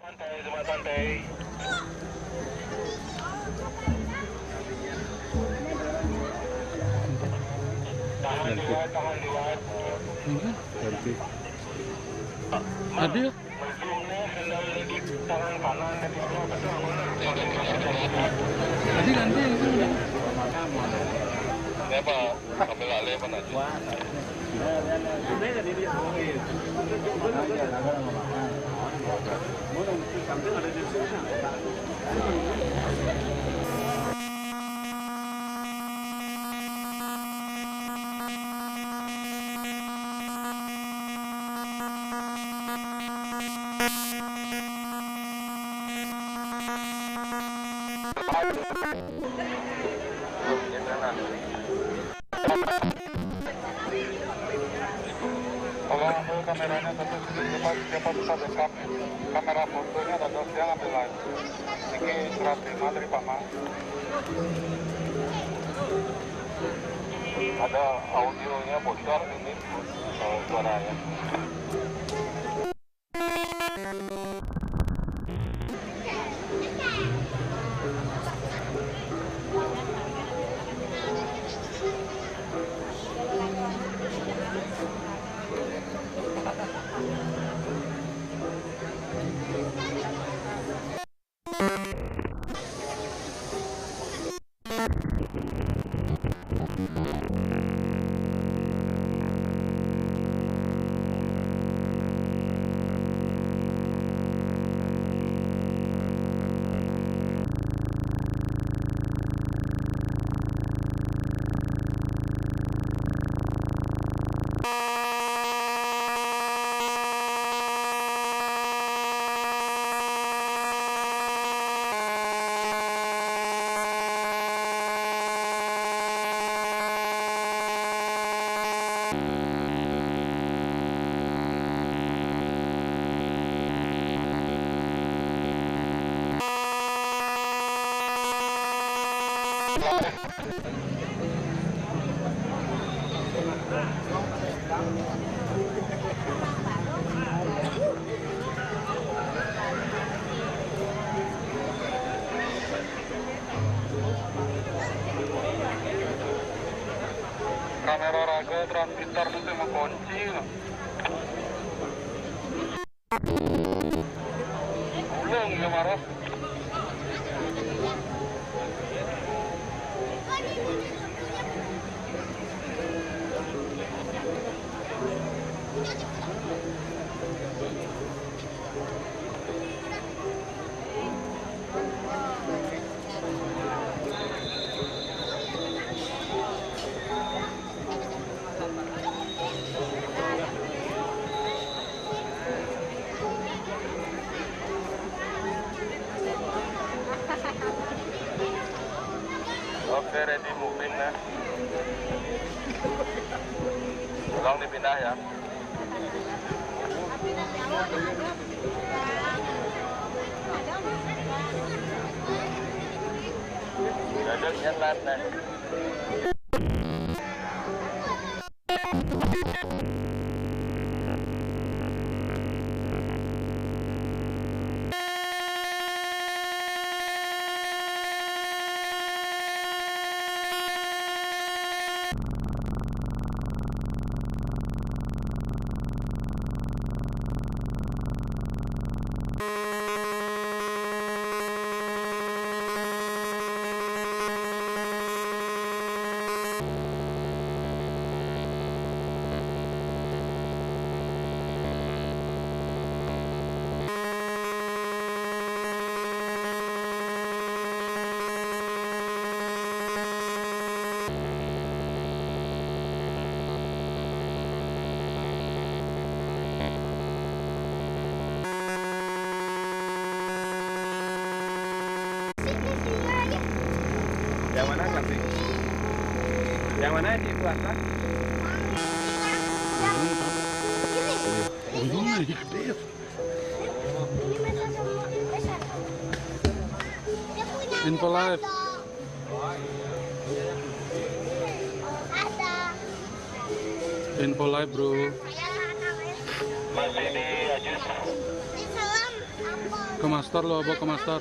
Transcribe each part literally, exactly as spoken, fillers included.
Santai, semua santai. Tahan di luar, tahan di luar. Ganti. Adil. Adil ganti yang itu. Apa? Sambil lali apa nanti? Tolong ambil kameranya satu, siapa, siapa bisa backup. Kamera fotonya ada dua, yang ambil lagi. Ini surat terima dari Pak Mas. Ada audionya bocor ini, eh, suaranya. Kamera raga transmitter nanti mau kunci. Ulung ya marah. Oke, ready moving nah. Tolong dipindah ya. Duduk nyelat nah. Yang mana klasik? Yang mana di itu atas? Ujungnya lagi gede. Info live. Info live, bro. Masih di Ajun. Ke master lo, bawa ke master.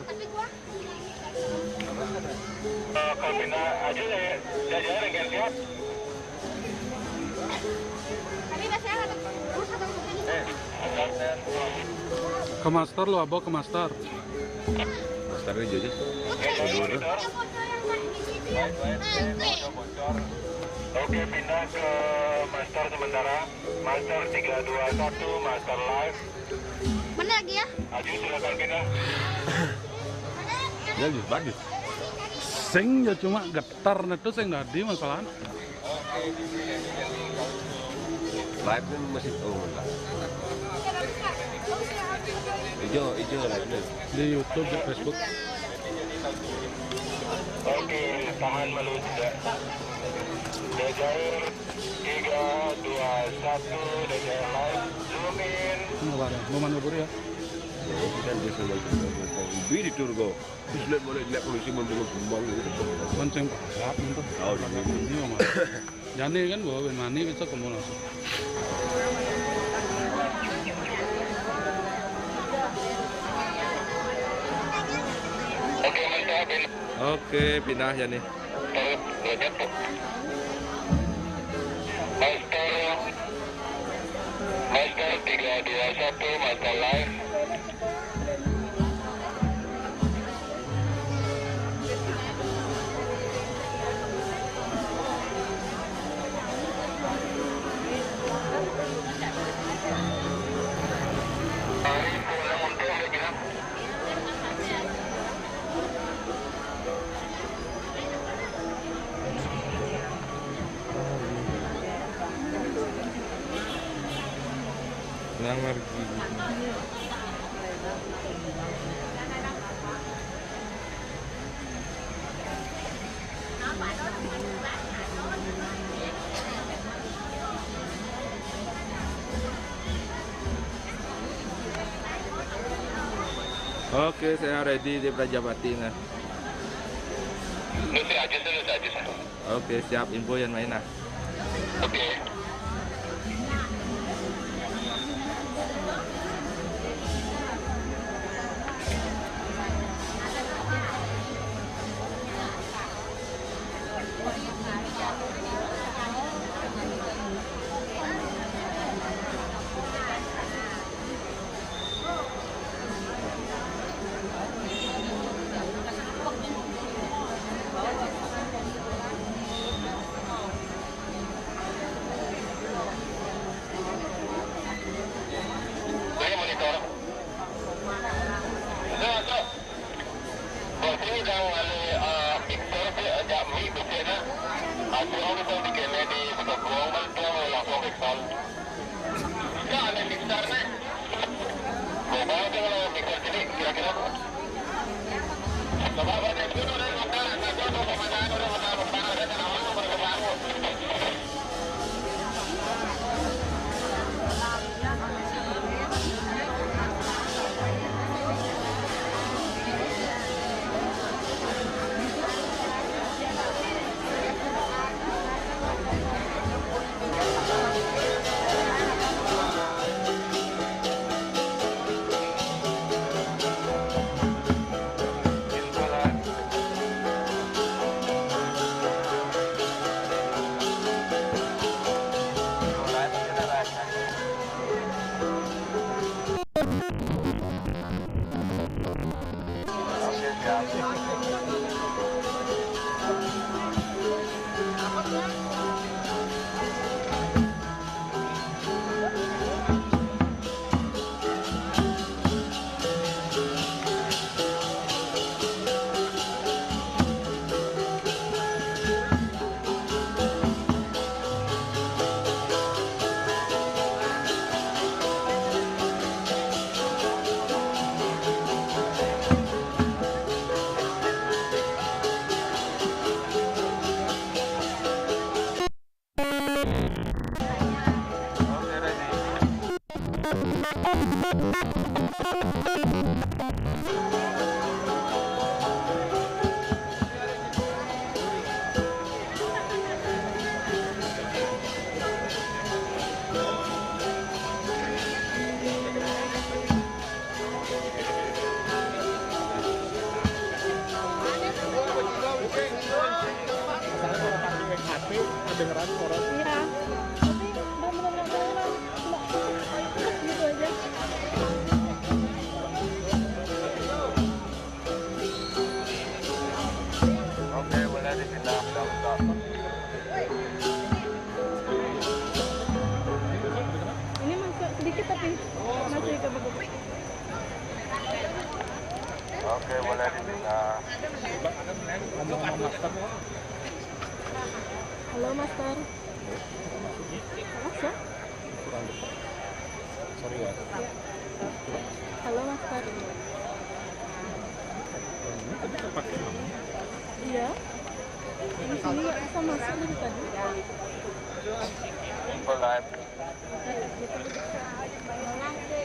Eh, kalau pindah Ajun ya, jajaran kan siap. Tapi biasanya ada, terus ada. Eh, Ke master lu, Abo, ke master. Master ini Jojo. Dulu. Oke, pindah ke master sementara. Master tiga dua satu, master live. Mana lagi ya? Aju, silakan pindah. Ya, bagus. Sing ya cuma getar, nah, itu sing dadi masalahnya. Live kan masih, oh, enggak. Ijo, ijo live nih. Di YouTube, di Facebook. Oke, tahan malu tidak. Dejair tiga dua satu, Dejair live. Zoom in. Ini apa ada? Mau mana buru ya? Ya, itu kan dia sudah, sudah, sudah, sudah. Biri turgo. Terus lihat, boleh lihat polisi membangun kembang gitu. Mancing pasak gitu. Oh, di sini. Ini mah. Jani kan bawa ben mani bisa kemu langsung. Oke, mantap. Oke, pindah Jani. Terus, belajar tuh. Master, Master tiga dua satu, Master live. Nang margi. Oke, saya ready di Prajapati, nah. Lu sih aja, lu sih aja. Oke, siap, info yang main, nah. Oke. Saya monitor. Masuk, masuk. Bos ini kang ale, eh, mixer sih, ajak mic besi na. Aku mau bisa bikinnya di Sekebong, kan dia mau langsung mixer. Bisa ada mixer nih. Mau bawa tuh kalau mixer sini kira-kira. Coba berarti dulu deh, bentar, satu atau pemandangan udah, bentar, bentar, udah, tenang, udah, udah, udah. Misalnya kalau pakai H P, kedengeran suara. Iya. Tapi bener-bener nggak kedengeran. Cuma gitu aja. Oke, boleh didengar. Halo, Master. Halo, Sir. Sorry ya. Halo, Master. Iya. Ini sini nggak bisa masuk dari tadi. Info live.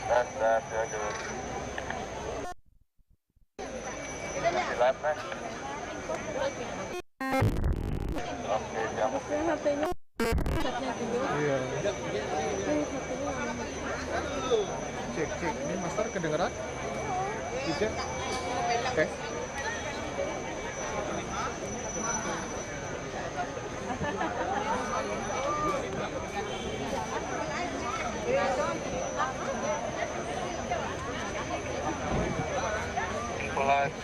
Tes, tes, ya, dulu. Masih live, Mas? Oke, siap. Harusnya H P-nya, chatnya juga. Iya. Ini H P-nya. Cek, cek. Ini Master kedengeran? Dicek. Tes. Info live.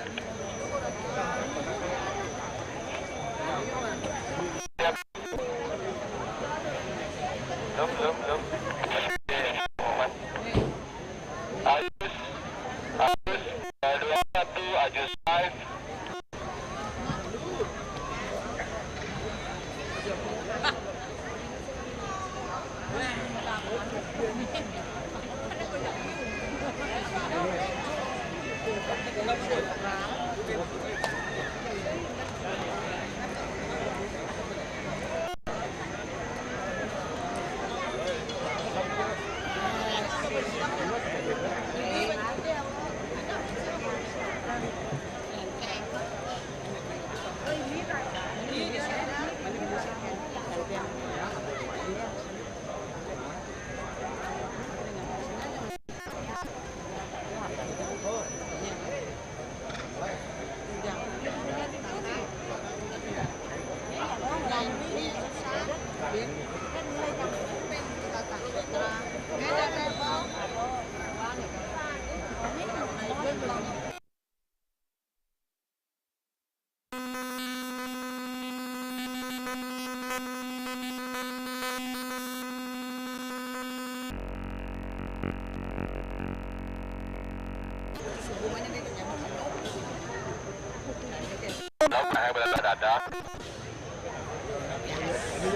Belum, belum, belum. Oke, pengumuman. Ajus, Ajus, tiga, dua, satu, Ajus live.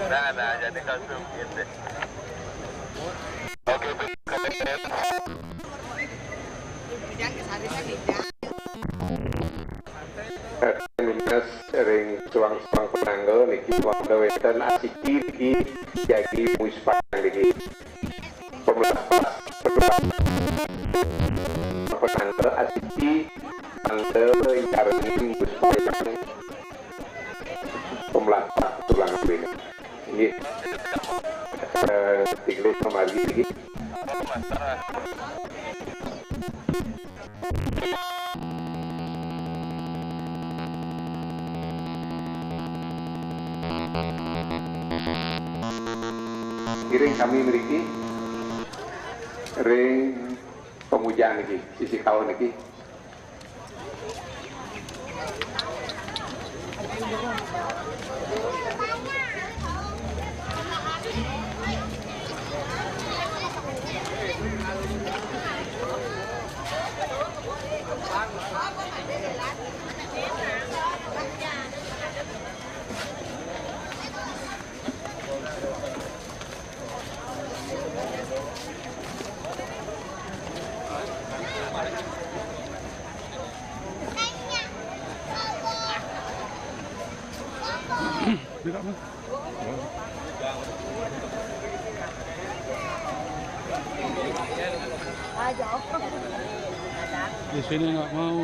Nah, nah, jadi langsung gitu. Oke, Bang. Minus ring suang-suang penanggal niki wanda wénten asiki niki jagi muis panjang niki. Pemelapas, pemelapas penanggal asiki tanggal ingkar muis panjang pemelapas tulang ini. Nggih. Eh, tiga sama lagi niki. Ngiring kami mriki ring pemujaan niki, sisi kaul niki. Di sini nggak mau.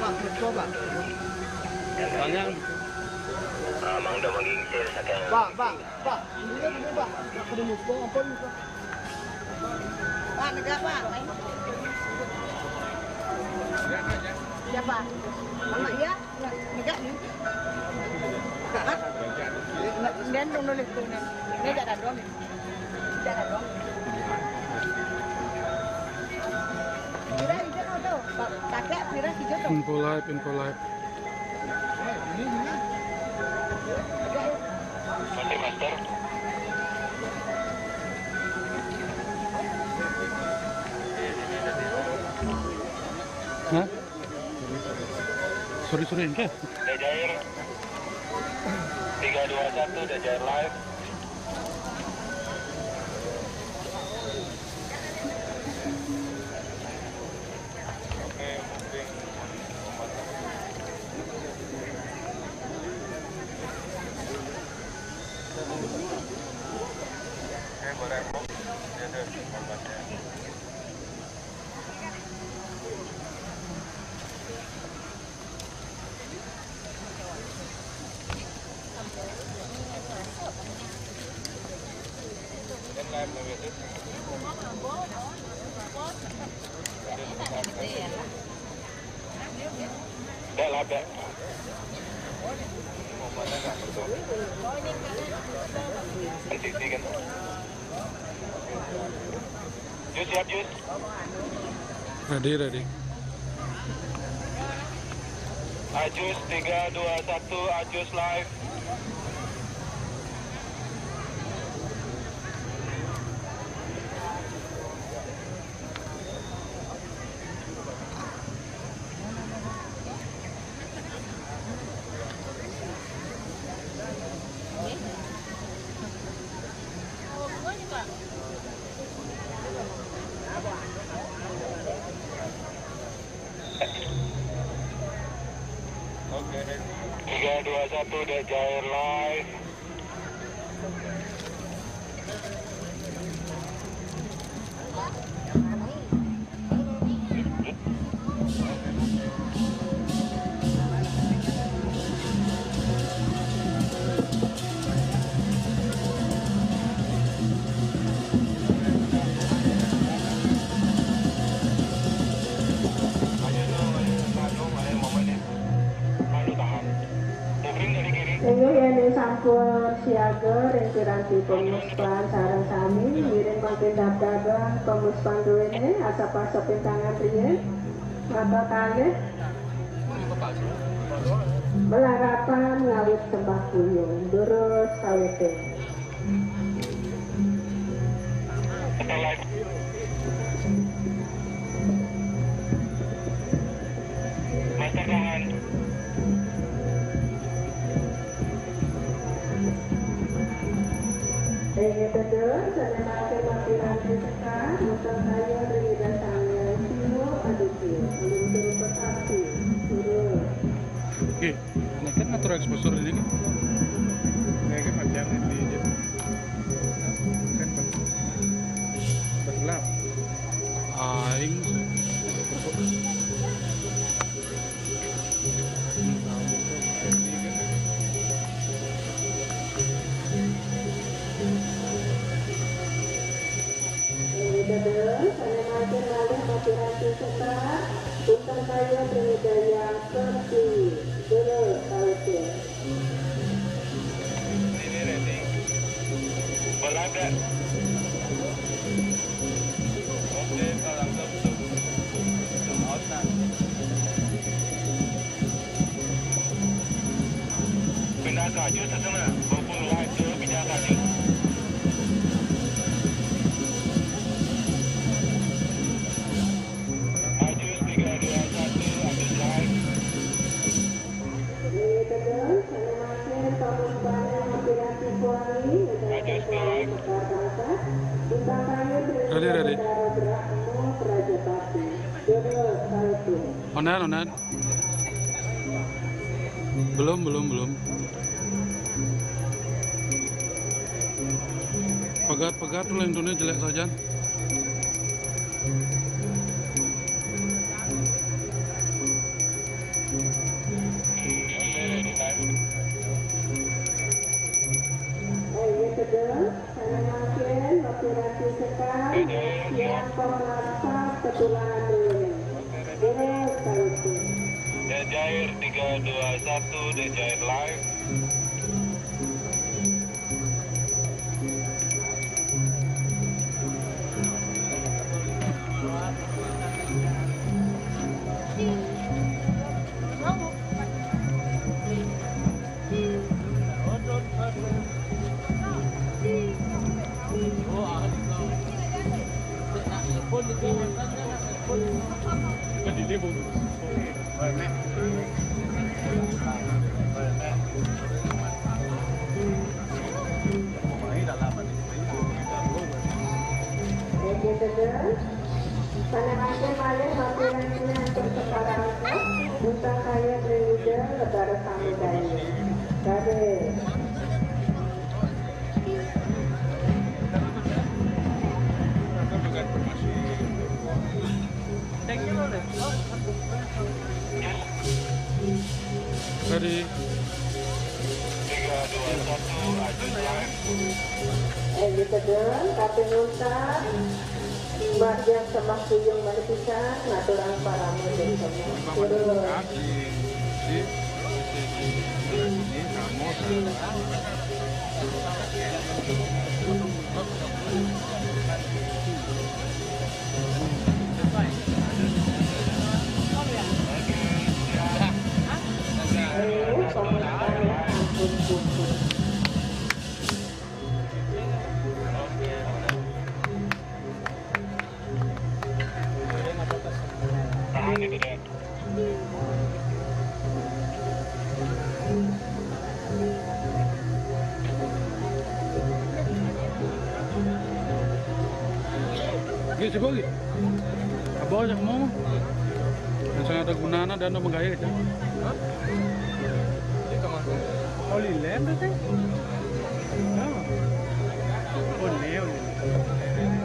Pak, Pak. Yang tanya. Abang udah menggigit saking. Pak, Pak, Pak. Ini kan ini, Pak. Nggak pada muka, apa muka? Pak, negak, Pak. Siapa? Mama, iya? Negak, nih. Hah? Nen dong nulis tuh, Nen. Negak ada dong. Negak ada dong. Pira hijau tuh? Pakai pira hijau tuh? Info live, info live. Masih, Master. Hah? Sorry, sorry, engke. Udah cair. Tiga dua satu, udah cair live. Oke, moving. Oke, boleh, Bu. Ya, tuh, obatnya. Udah lah, udah. Di sini kan. Jus, siap, Jus. Ready, ready. Ajus tiga dua satu, Ajus live. Oke, tiga dua satu, udah cair live. Inggih, yen sampun siaga ring piranti pemuspan sareng sami, ngiring mangkin dagdagan pemuspan druene, asap-asep pintangan riyin. Maka kalih malarapan ngawit sembah kuyung, durus sawitin. Master tahan. Inggih, tedun, sané mangkin mapiranti sekar, muter kayun ring Ida Sang Hyang Siwa Aditya, ulun turu pesakti, turun. Oke, ini kan ngatur exposure ini kan. Ini kan macam ini aja. Kan bergelap. Aing. Inggih, tedun, sané mangkin malih mapiranti sekar, punten kayun ring Ida Hyang Kerti, durus sawitin. Ini ready. Belanda. Oke, kalau langsung zoom, zoom out, nah. Pindah ke Ajus, sana. Bawa pulang aja, pindah ke Ajus. Ajus tiga dua satu, Ajus live. Ready, ready. Onan, onan. Belum, belum, belum. Pegat, pegat dulu, yang dunia jelek saja. Pemirsa, ketulangan dulu nih. Beres, Pak Yusuf. Dejair tiga dua satu, Dejair live. Oke, saudara. Pada mangkin malih matur nuwun untuk sekarang, buka kaya leluda lebar sami daya. Kade. Thank you, Lord. Ready. Tiga, dua, satu, aju, live. Ayo, kita dong, kaping untat. Marjan sembah kuyung malih pisan, ngaturang parama dan sembah. Turun. Di, di, di, di, di, kamu, Oke, coba lagi. Apa aja mau? Yang sangat ada gunanya dan ada menggaya gitu. Hah? Ini kemana? Holy Land itu? Oh. Oh, ini, oh, ini.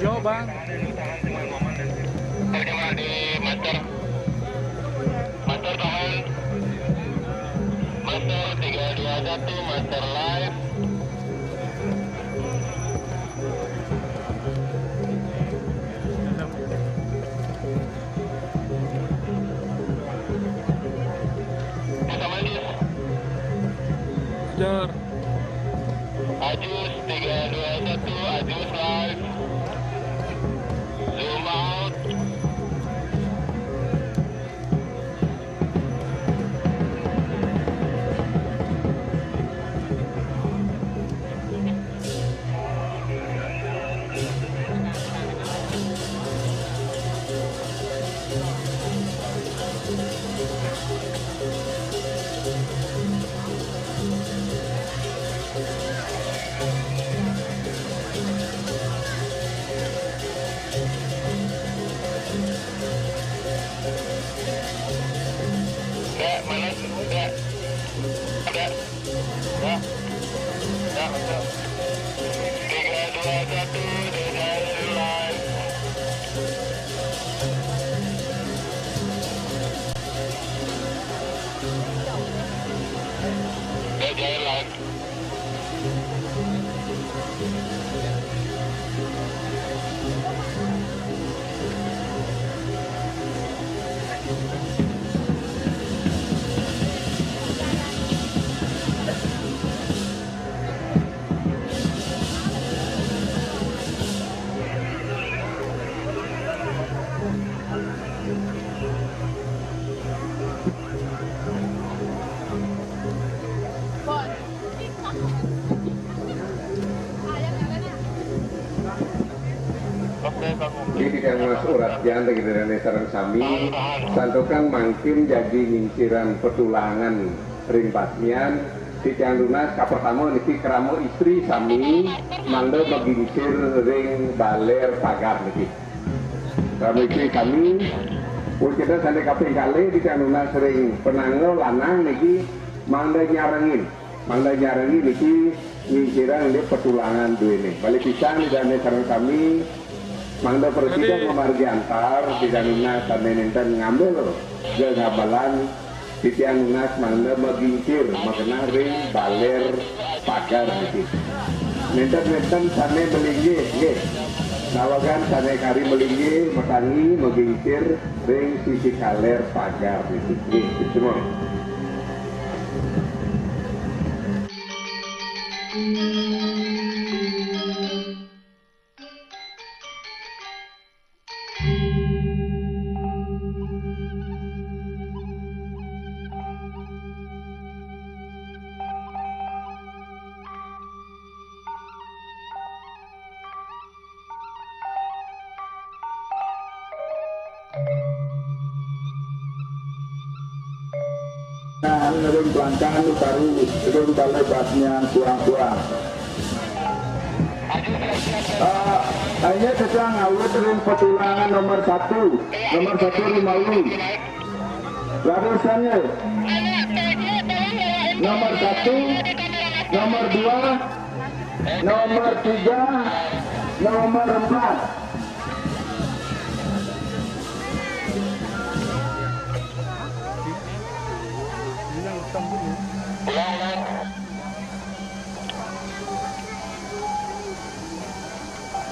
Yo, Bang. Coba di master. Master tahan. Master tiga dua satu, master live. Master Mandis. Dar. Ajus tiga dua satu, Ajus live. Zoom out. Enggak, mana? Enggak. Enggak. Enggak, masuk. Tiga, dua, satu, Dejair live. Dejair live. Oke, Bang. Jadi, titiang nunas uratian ring Ida dané sareng sami, santukan mangkin jagi nginciran petulangan ring pasmian, titiang nunas kapertama niki krama istri sami mangda magincir ring baler pagar niki. Krama istri sami, wujudna sané kaping kalih titiang nunas ring panangga lanang niki mangda nyarengin. Mangda nyarengin niki ngincirang indik petulangan duéné. Malih pisan Ida dané sareng sami, mangda prasida mamargi antar, Ida dané nunas sané nénten ngambil gegabelan, titiang nunas mangda magincir magenah ring baler pagar niki. Nénten-nénten sané malinggih, nggih. Kawagan sané kari melinggih, matangi, magingsir ring sisi kalér pagar niki. Nggih, semua. Nah, ngiring kelangkang utawi ngiring balebatnya kurang-kurang. Ah, ayo kita ngawit ring petulangan nomor satu. Nomor satu Rimawi. Larisannya nomor satu, nomor dua, nomor tiga, nomor empat.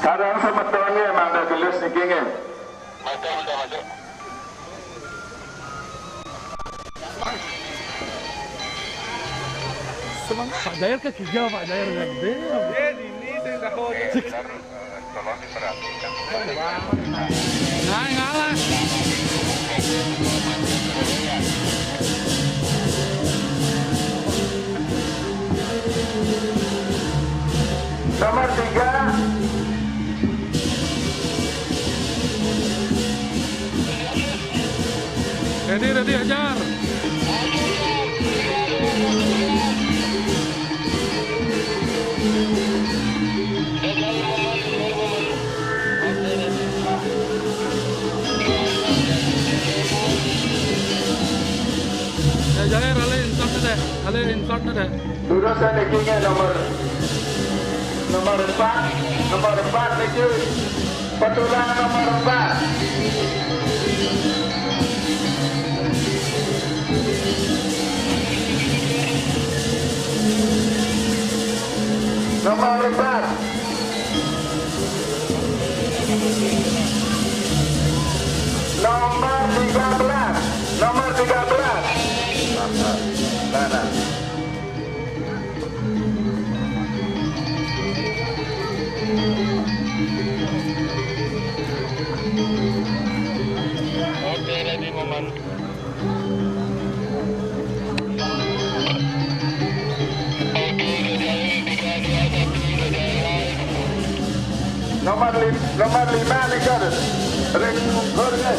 Sareng semetonnya mangga gelis niki nggih. Pak Jair ke tiga, Pak Jair gede. Iya, dini sing tahu. Tolong diperhatikan. Nah, ngalah. Nomor tiga. Ready, ready, ajar. Ya, jangan rale insert deh, rale insert deh. Durus niki nggih nomor, nomor empat, nomor empat niki. Petulangan nomor empat. Nomor empat. Nomor tiga belas. Nomor tiga belas. Mana? Oke, ready, Maman. Nomor lim-, nomor lima nih, Kak. Ring Hurge.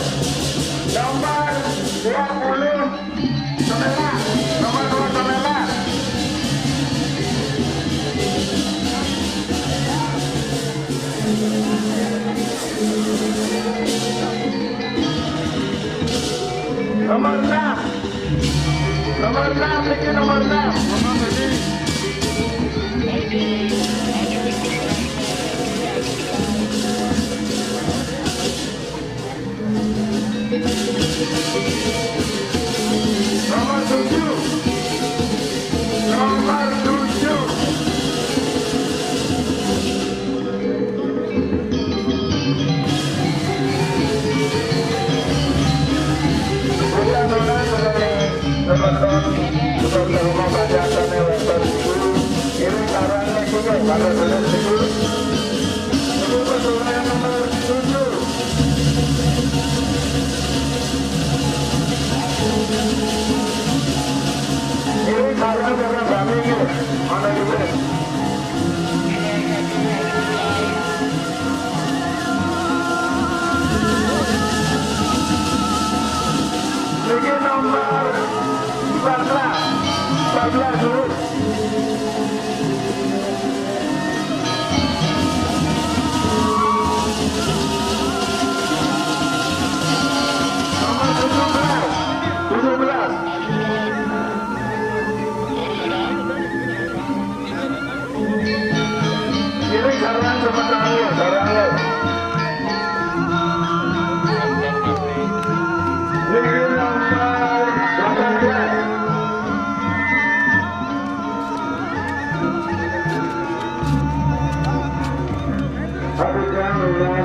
Nomor dua puluh. Nomor dua, nomor dua. Nomor enam. Nomor enam, niki nomor enam. Nomor tujuh. Nomor tujuh. Ini sekarang ini, pada dulu itu.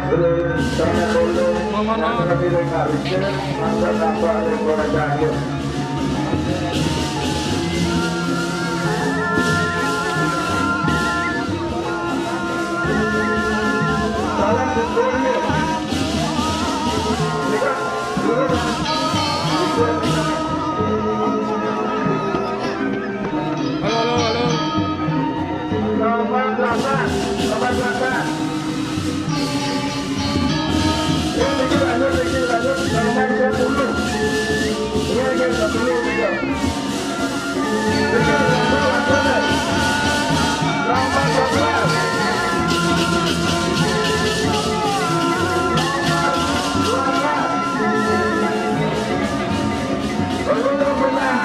Halo, halo, halo. Nomor delapan, nomor delapan. Ya, sedikit lanjut, sedikit lanjut. Nomor dua puluh. Iya, iya, dua puluh, gitu. Sedikit lanjut, lanjut. Nomor dua belas.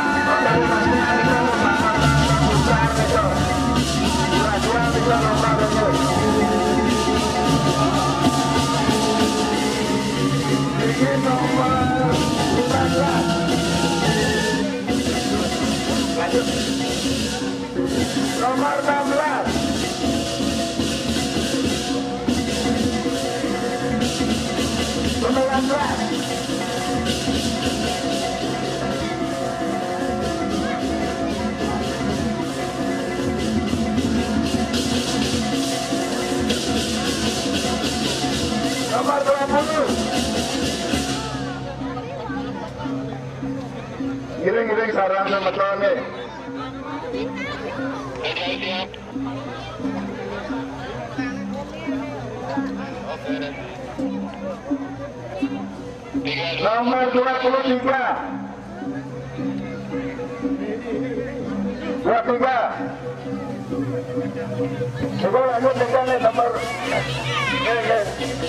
Dua belas. Nomor enam belas. Sembilan belas. Nomor dua puluh. Ngiring-ngiring sareng semeton nih. Nomor dua puluh tiga. Dua tiga. Coba lanjut dengan nomor, eh, eh,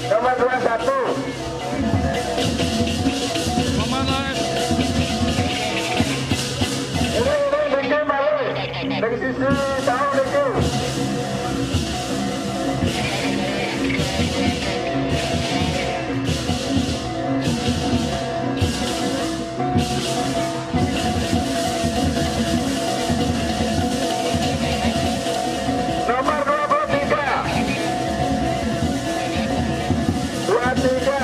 nomor dua satu. Ini, ini, Diki balik. Dari sisi tahu, Diki. Nomor dua puluh tiga. Dua tiga.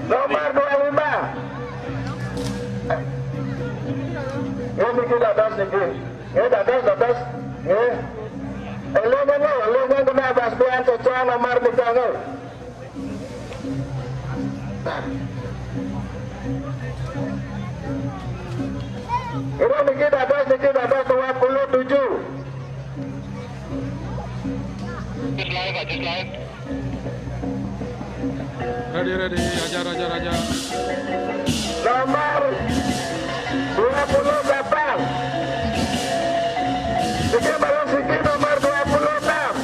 Nomor dua lima. Ini kita atas nih. Nggih, dados, dados. Nggih. Elingan lho, elingan kena Bastian Cecon nomor tiga nggih. Ini niki dados, niki dados dua puluh tujuh. Ready, ready, ajar, ajar, ajar. Nomor dua puluh delapan. Siki balon siki nomor dua puluh enam.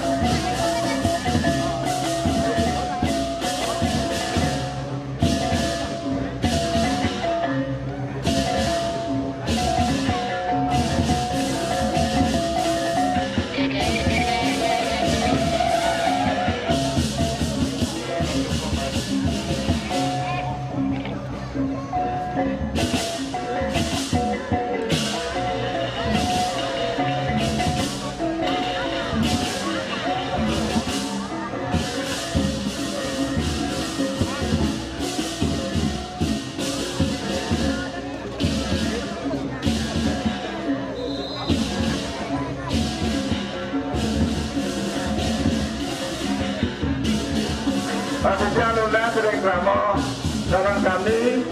Panitia nunas ring krama sareng sami,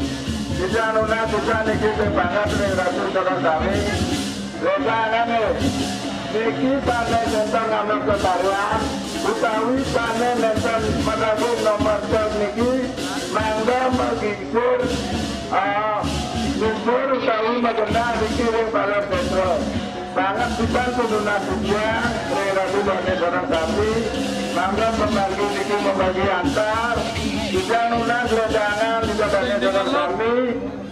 titiang nunas titiang niki sing banget ring Ratu sareng sami. Ledangané niki sané nénten ngambil kekaryan utawi sané nénten manawi nomor tes niki mangga magingsir, ah, lumpur utawi magenah niki ring Balai Sétra. Banget pisan pinunas titiang ring Ratu dané sareng sami, mangga pembagian niki membagi antar, titiang nunas ledangan ring dané sareng sami,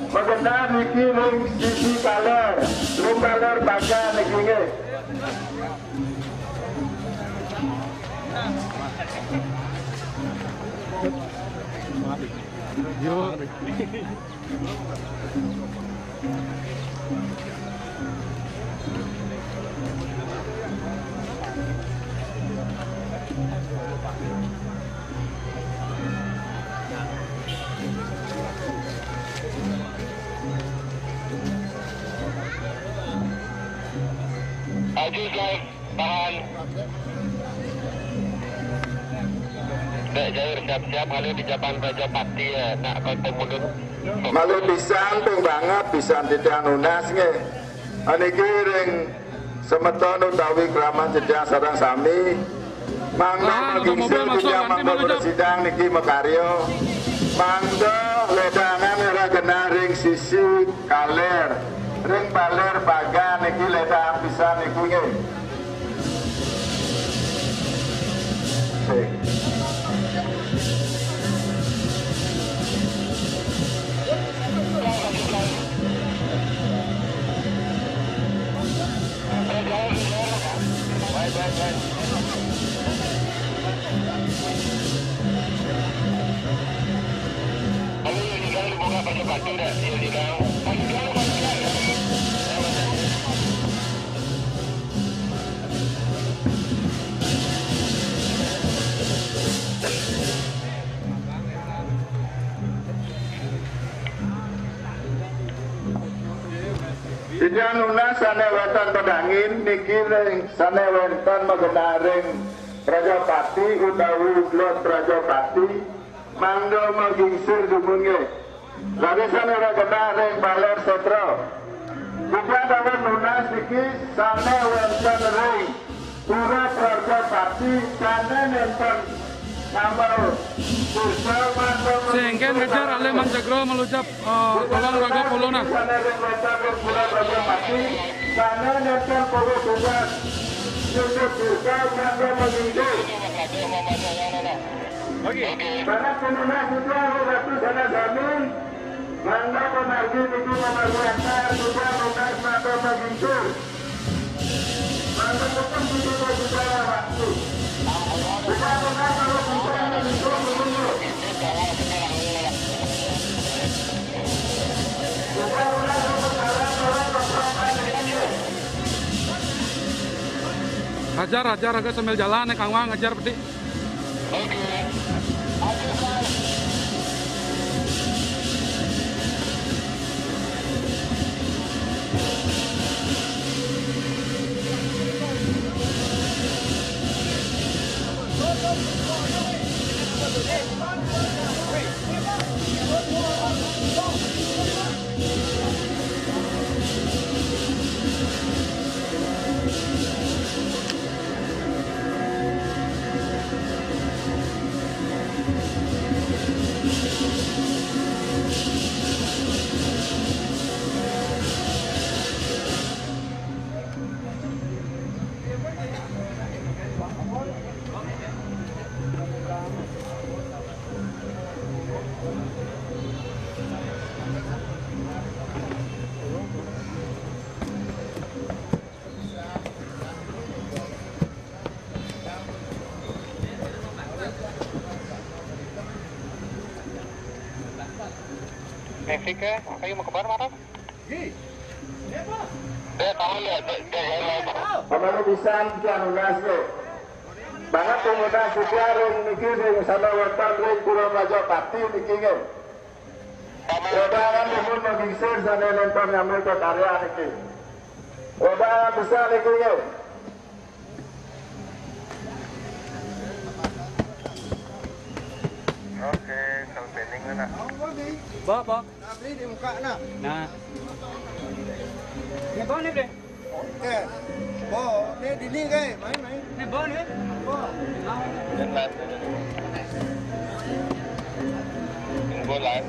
magenah niki ring sisi kaler, ring kaler bagian niki nggih. Yo. Ajus live, tahan. Dek Jair siap-siap, kalau di Japan Raja Pati ya, nak konten mundur. Malih pisan, ping banget pisan titiang nunas nggih. Aniki ring semeton utawi kraman titiang sareng sami. Mangga, ah, motor mobil masuk, nanti mangga malu jam. Sidang niki makarya. Mangga ledangan ora genah ring sisi kaler. Ring baler bagan niki ledangan pisan niku nggih. Sing. Titiang nunas sane wenten pedangin niki ring sane wenten magenah ring Prajapati utawi Ublot Prajapati, mangda magingsir dumun nggih. Rarisane ora genah ring baler setra. Titiang dawuh nunas niki sane wenten ring Pura Prajapati sane nenten nambal Sing, ken ngejar alih Mang Jagro malu jap, eh, tolong raga polo nah. Sane nenten Pura Prajapati sane nenten Pura Tugas. Nuntut Desa mangga menginggil. Oke. Para penunas itu harus satu sana sami. Mangga pemargi niki memerlukan juga nunas mangga menginggil. Hajar, hajar, hajar sambil jalan, eh, Kang Wang, hajar peti. Traffic ke, kayu mau kebar marah? Dek, tahu ya, dek, dek, ya, dek. Pamalu pisan kian nunas, dek. Banget pemuda sejarah niki sing sama wonten ring Pura Majapati niki nggih. Rodangan nuhun magingsir sane nenten nyambut karya niki. Rodangan besar niki nggih. Oke, kalau pending mana? Bawa, bawa. Nah, beli di muka nah. Nah. Ini bawa nih, Bre. Oke. Bo, ni dini ke? Main, main. Ni bo ni? Bo. Info live.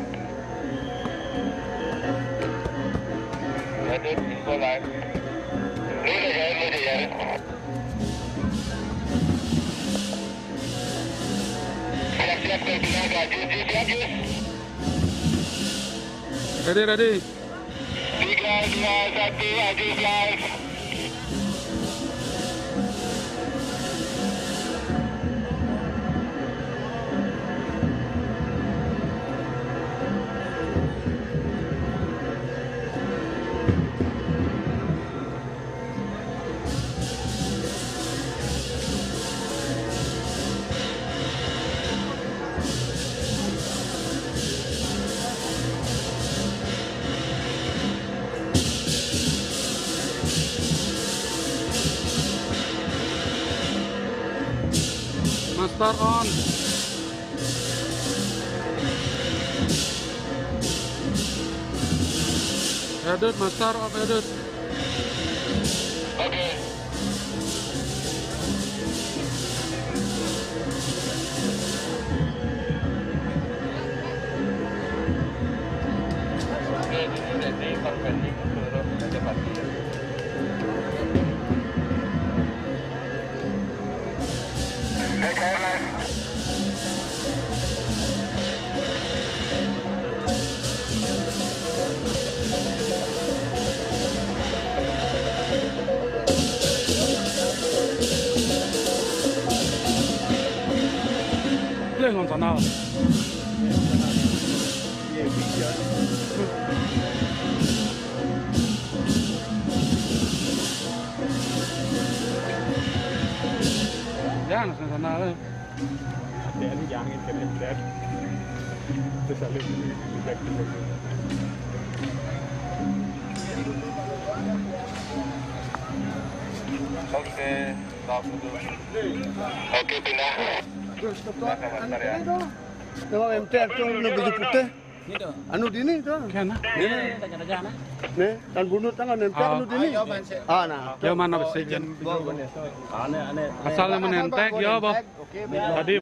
Aduh, info live. Ni dah jalan, ni dah jalan. Siap-siap ke tenaga. Jus, jus, siap, jus. Ready, ready. Tiga, dua, satu, Ajis live. Master on. Edit, master off, edit. Oke. Oke, ini udah di perpending seluruh kecepatan. Play on sana. Jangan sana lah. Ada ni jangan internet. Terus ada ni. Oke, stop dulu. Oke, pindah. Terus, stop, stop. Pindah ke master ya. Tengok M T R tu, nak baju putih. Anu dini tu. Kan, ah? Ni, ni. Ni, tan bunut tangan M T R anu dini. Ah, nah. Dia mana besi jen? Asal nama nentek, ya, boh. Tadi.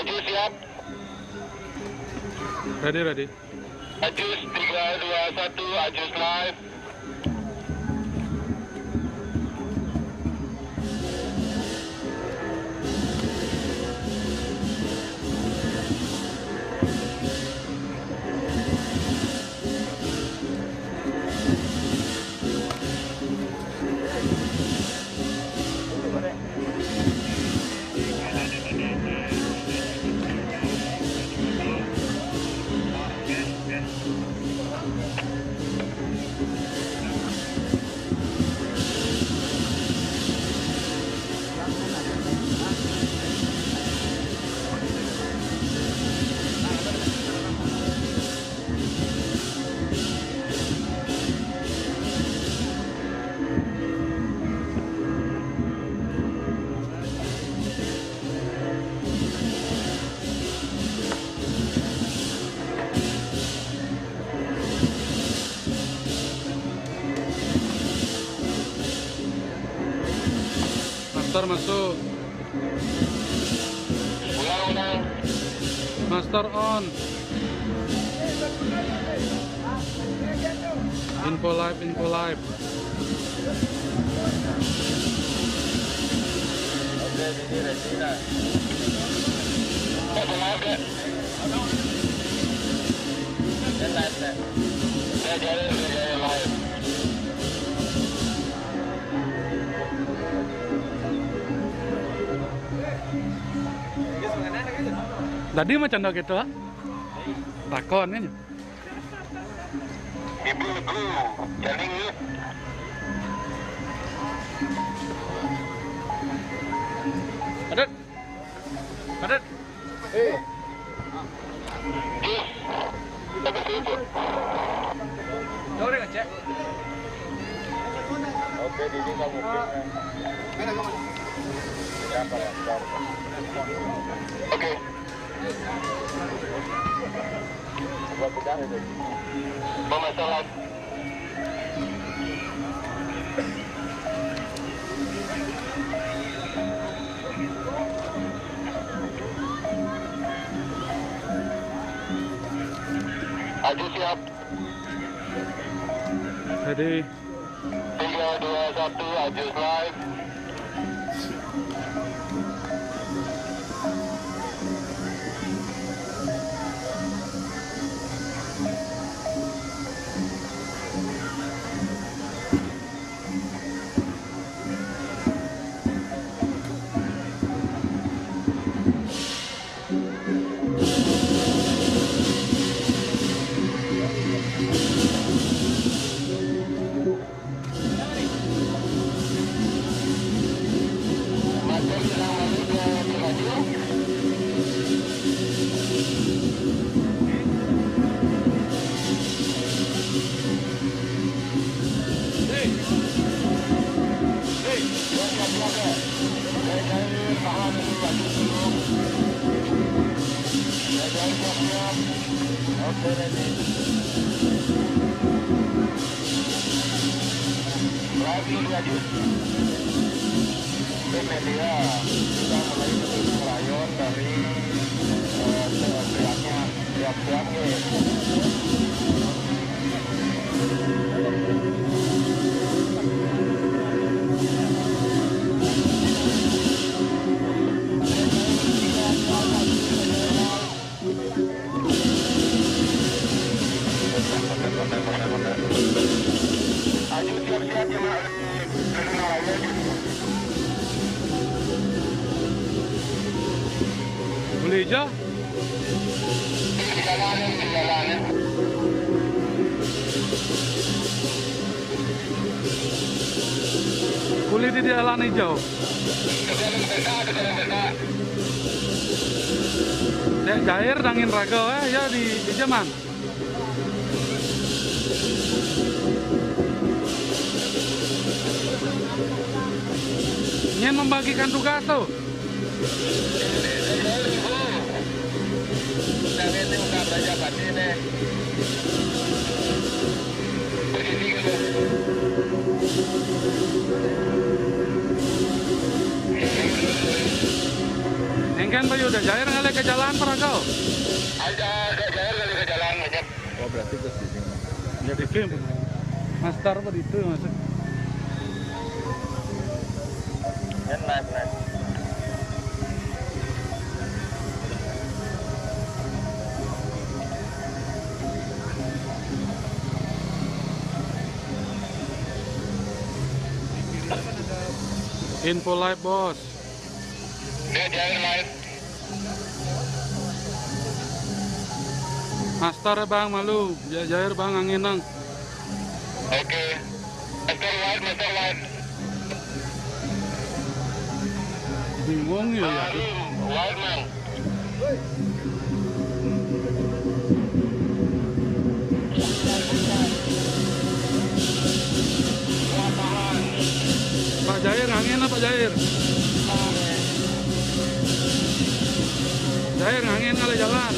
Ajus siap. Ready, ready. Ajus tiga dua satu, Ajus live. Master masuk. Ulang, ulang. Master on. Info live, info live. Oke, ini Regina. Oke, maaf ya. Ini live, ya. Ya, jadi, jadi live. Tadi macam dah gitu, ah. Takon kan? Ibu, ibu, jalan yuk. Padat. Padat. Eh. Jus. Tapi sibuk. Jauh deh, ngecek. Oke, Didi kamu pindah. Siapa ya? Oke. Buat pindah itu. Pemasalah. Ajus siap. Jadi, tiga dua satu, Ajus live. Oke, ready. Lagi, lagi. Tim media, kita mulai menuju rayon dari, eh, siap-siapnya. Siap-siap, nih. Boleh je. Boleh di jalan hijau. Nek cair dangin raga, eh, ya di, di jaman. Nyen membagikan tugas tuh. Engke Pak Yuda, jair ngalih ke jalan, Pak Ragau? Ada, ada jair ngalih ke jalan, banyak. Oh, berarti ke sini. Jadi ke Mastar apa itu, Mas? Yan, live, live. Info live, Bos. Dia jalan live. Mastar, Bang, malu. Ja-, jair, Bang, anginang. Oke. Mastar live, mastar live. Bingung ya, ya. Malu, live, Bang. Pak Jair, angin apa Jair? Jair, angin kali jalan.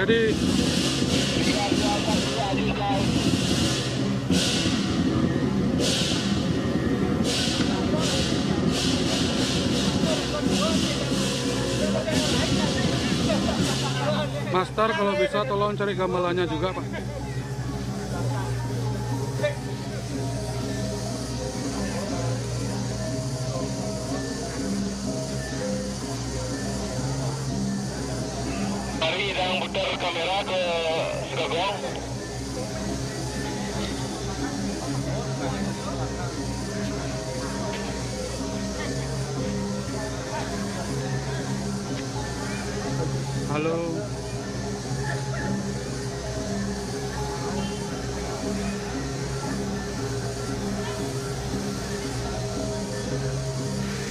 Jadi, Mastar, kalau bisa tolong cari gamelannya juga, Pak. Mari, sedang putar kamera ke Sekagong. Halo.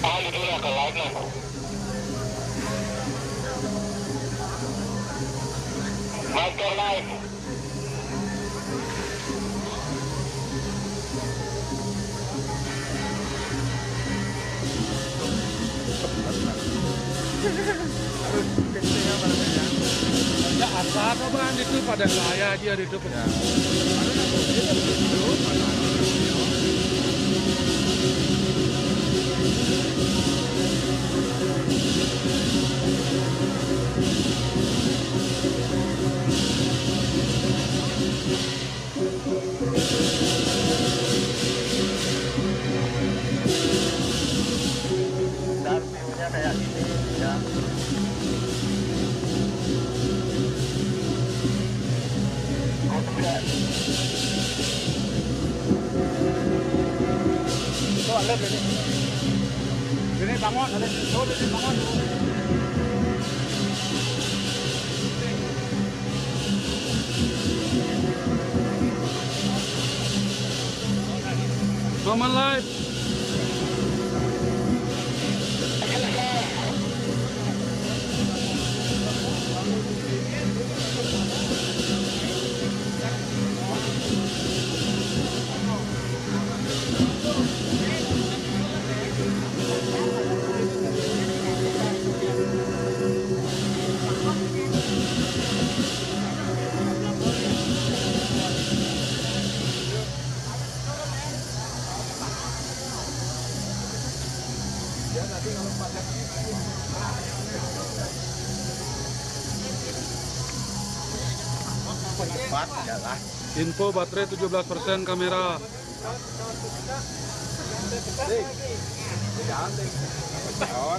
Ah, itu lah, ke live lah. Masker live. Ya, asal apa itu pada saya aja itu. Ya. Ntar view-nya kayak gini, ya. Kok tidak? Itu ada ini. Ini bangun, ada. Oh, ini bangun. Paman live. Cepat, jalan. Info baterai tujuh belas persen kamera.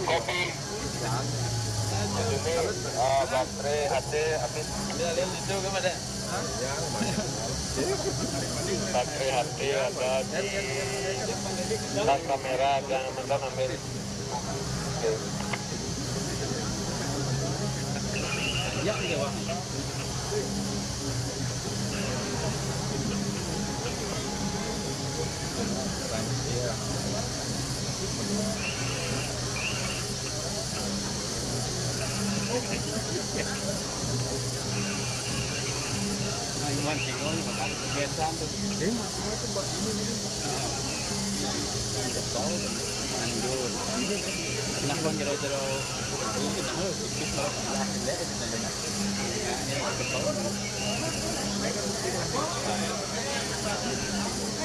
Kopi. Ini, eh, baterai H T habis. Itu gimana? Baterai H T ada di tas kamera, jangan mentang ambil. Oke. Ya, iya, Bang.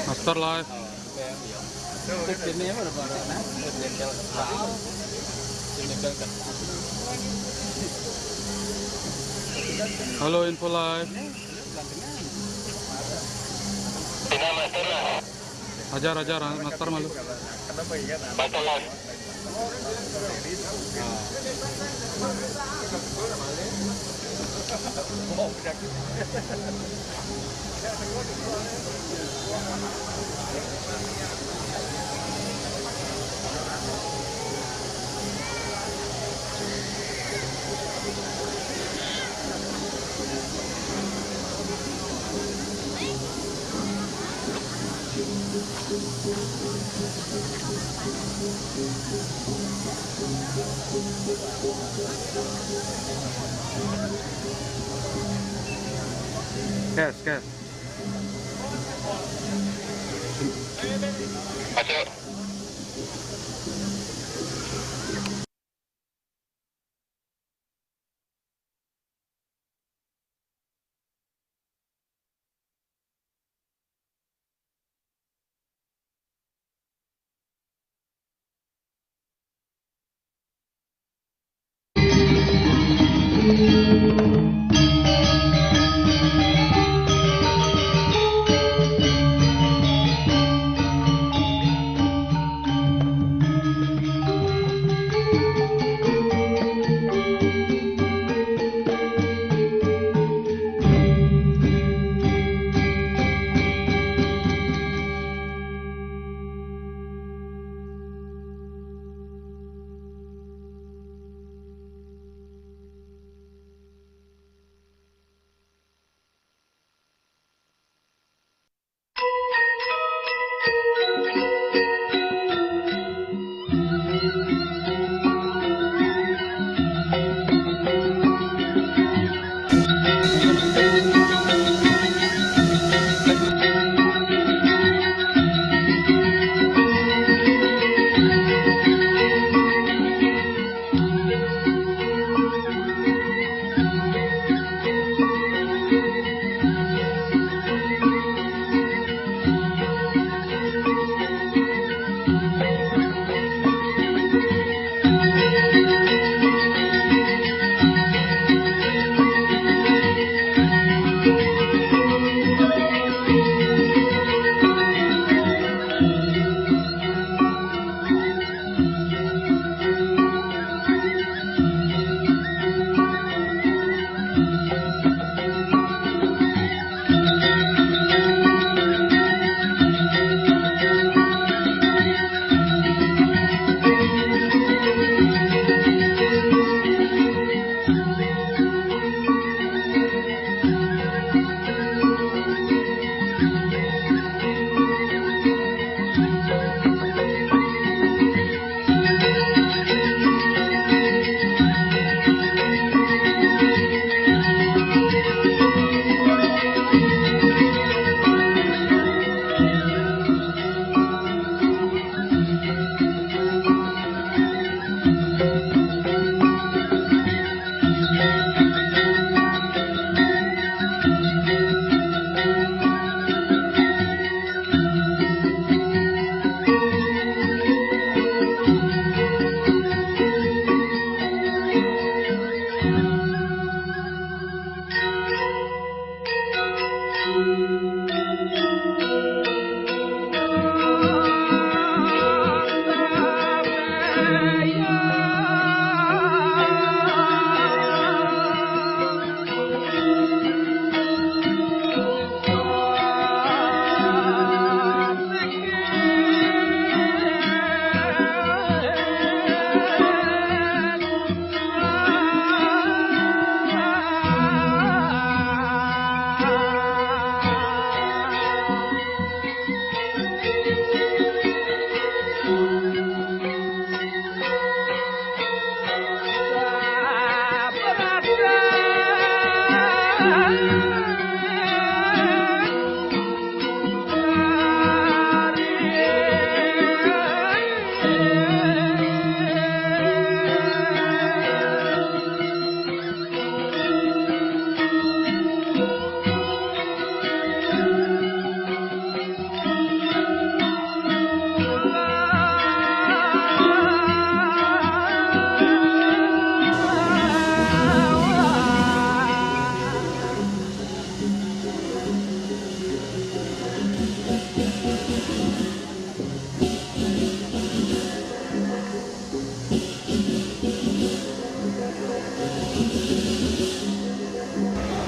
Master Live. Halo, Info Live. Hajar, hajar, Master malu. Gas, gas. Masuk.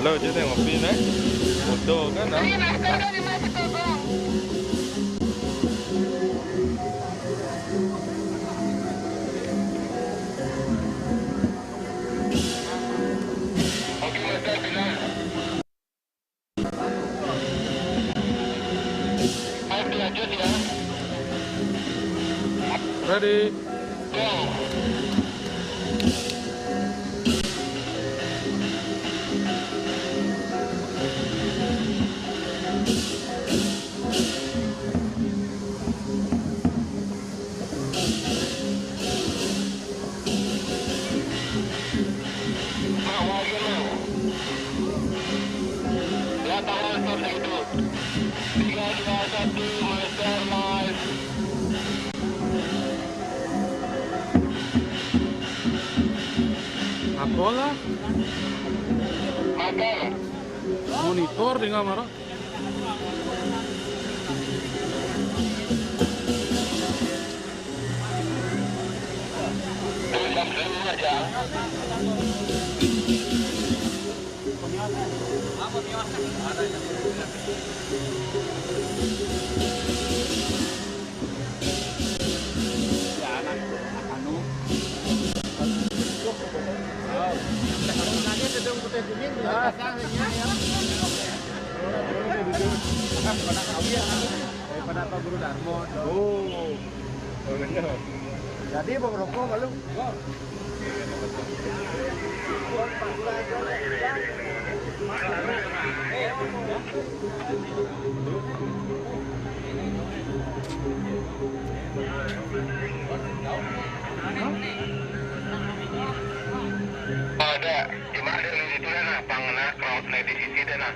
Lo, dia tengok pin, eh. Foto kan, ah. Ready. Apalah? Monitor dengan marah. Daripada Pak Guru Darmo. Oh. Jadi, Bang, rokok malu. Ada, cuma ada di situ dah, nah, pang na crowd na di sisi dah, nah.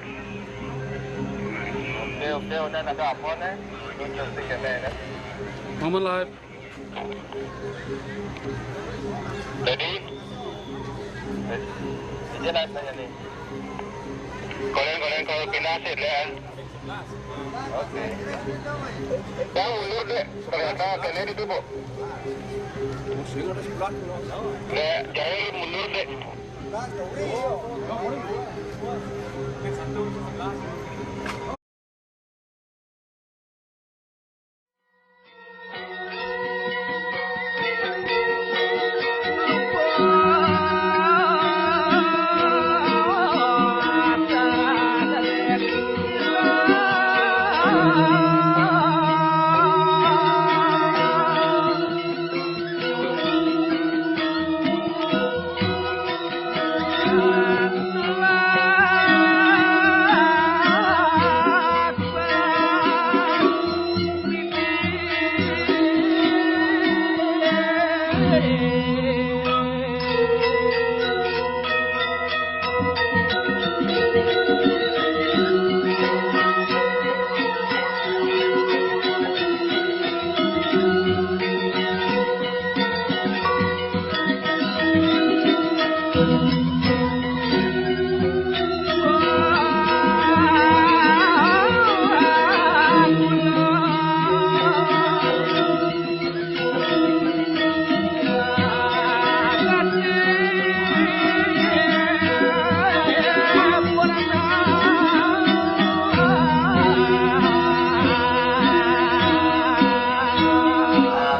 Oke, oke, udah ada apa nih? Lucu sih kayaknya, kan? Momen live. Jadi, jadi nanya nih. Kalian, kalian kalau pindah sih, Dan. Oke. Yang mundur deh. Ternyata kalian itu, Bu. Dek, jangan mundur deh.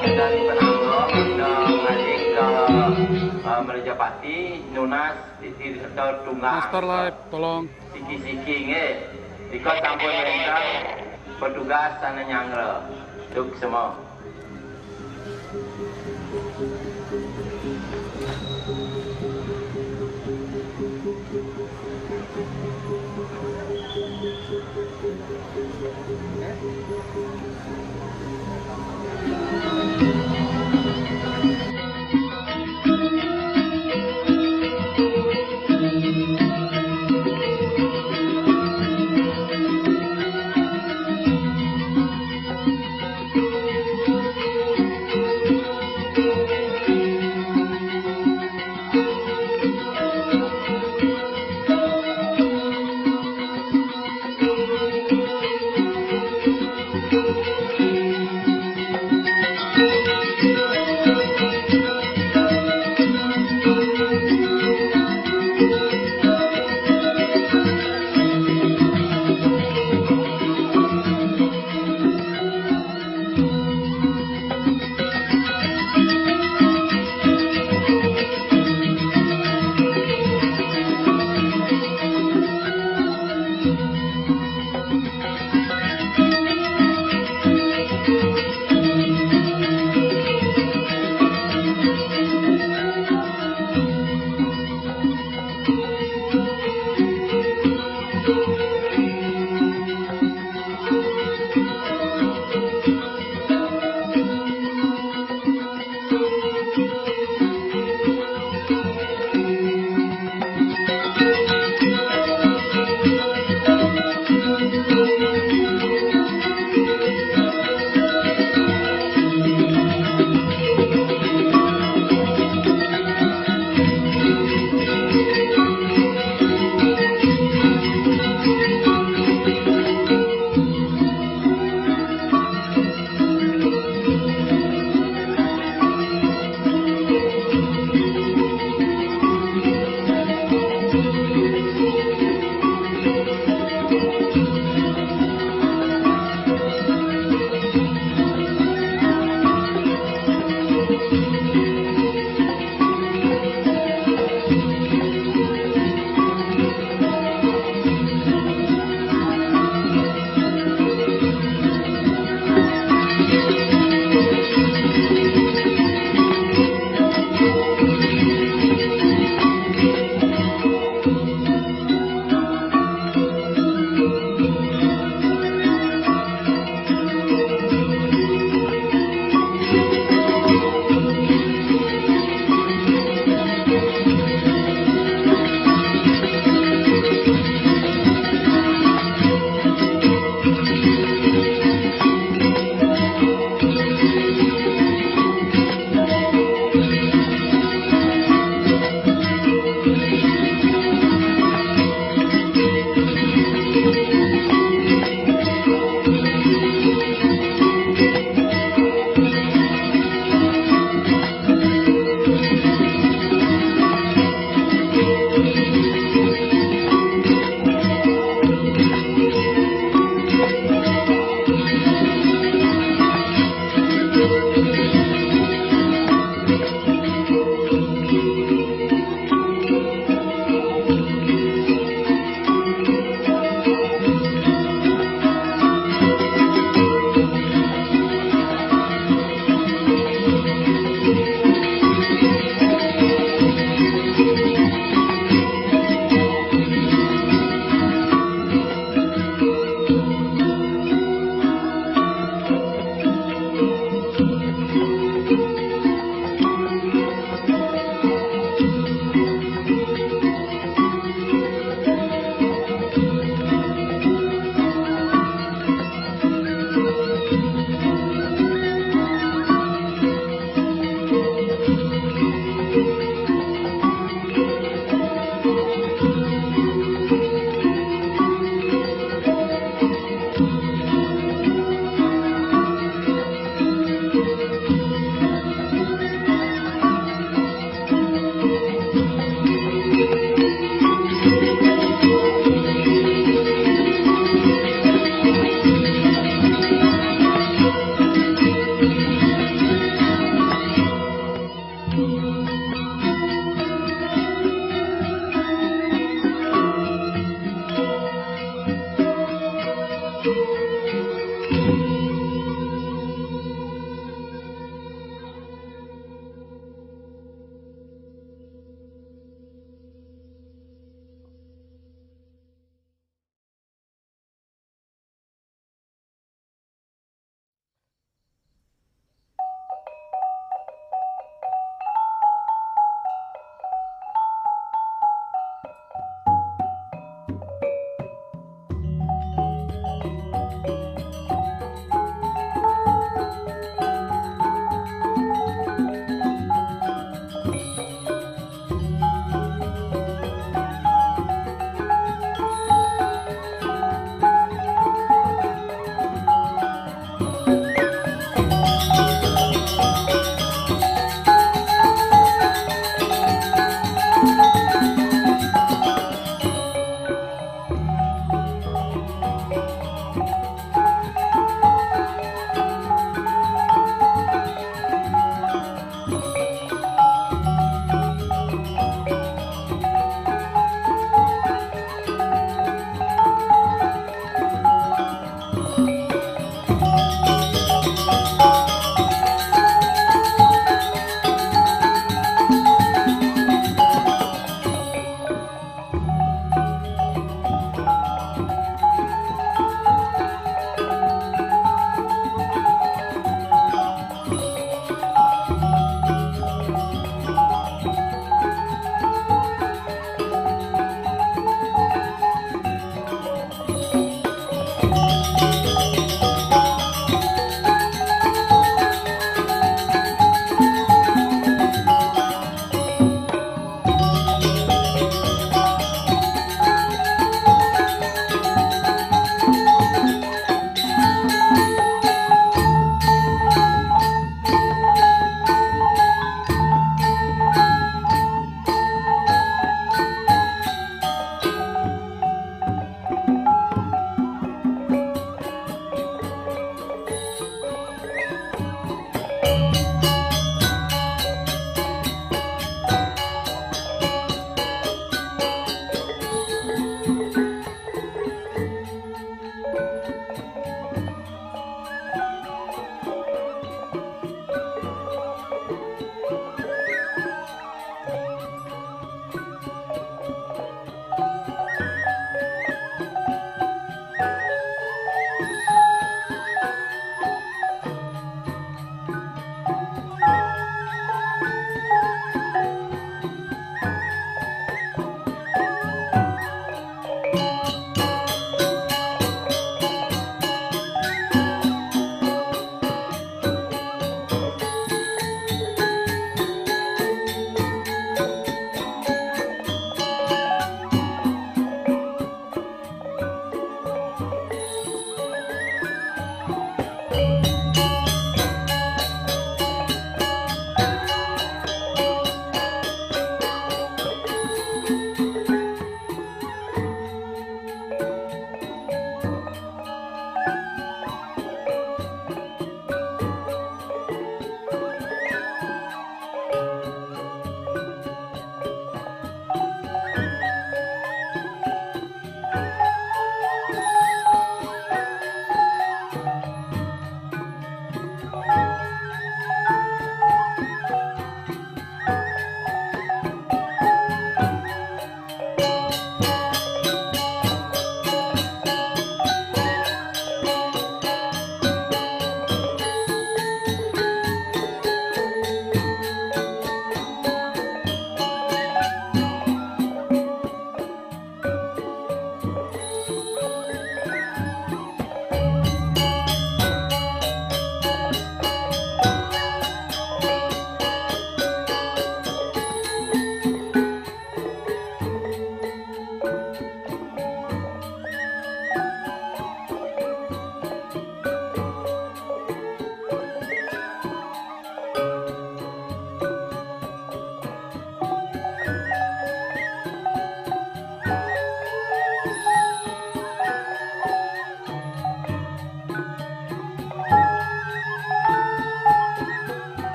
Kita di Penanggung untuk ngaji ke, eh, Merajapati, nunas di, di, di tunggal. Master Live, tolong. Siki-siki nggih. Nika sampun wénten petugas sané nyanggra. Duk semua.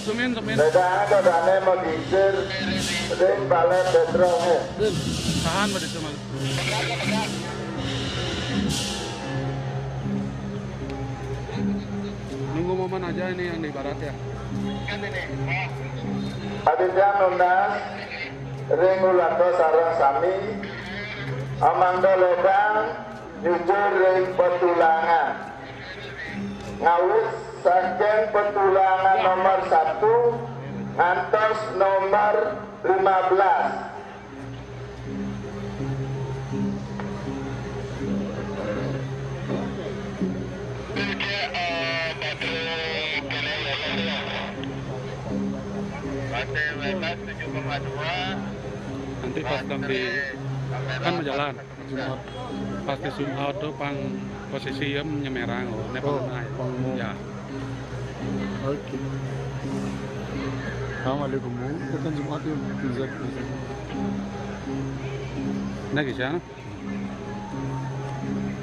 Sumin, sumin. Ledang, ledang, mau diisir, ring Balai Petrol, eh. Tahan, Pak Desa, Mas. Nunggu momen aja ini yang di barat ya. Aditya nunas, ring ulaka sareng sami, amangda ledang, nyujur ring petulangan. Ngawit saking petulangan nomor satu ngantos nomor lima belas. Nanti pas di, kan mau jalan. Jumat. Pas di zoom out to pang posisi ya nyemerang, oh, ne pang naik. Pang umum. Ya. Oke. Assalamualaikum, Bu. Itu kan Jumat ya, bisa, bisa. Nah, gitu ya.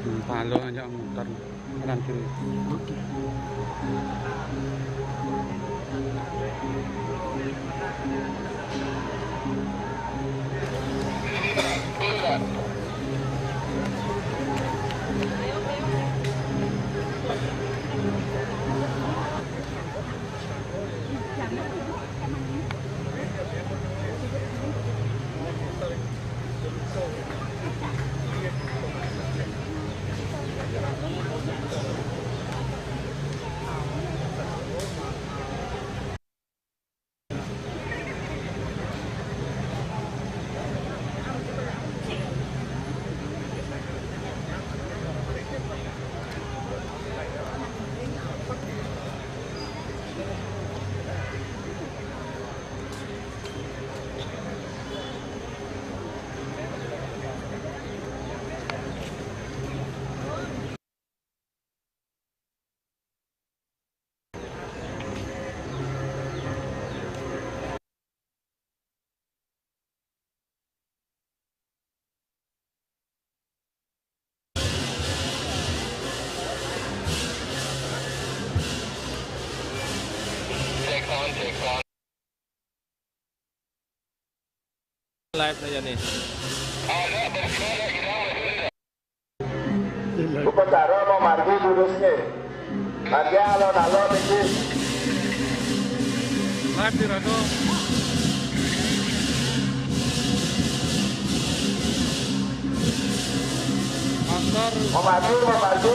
Hmm, palo aja muter. Kanan kiri. Oke. Live saja nih. Upacara mau margi durusnya. Margi alon-alon iki. Live di Rado. Master. Mau margi, mau margi.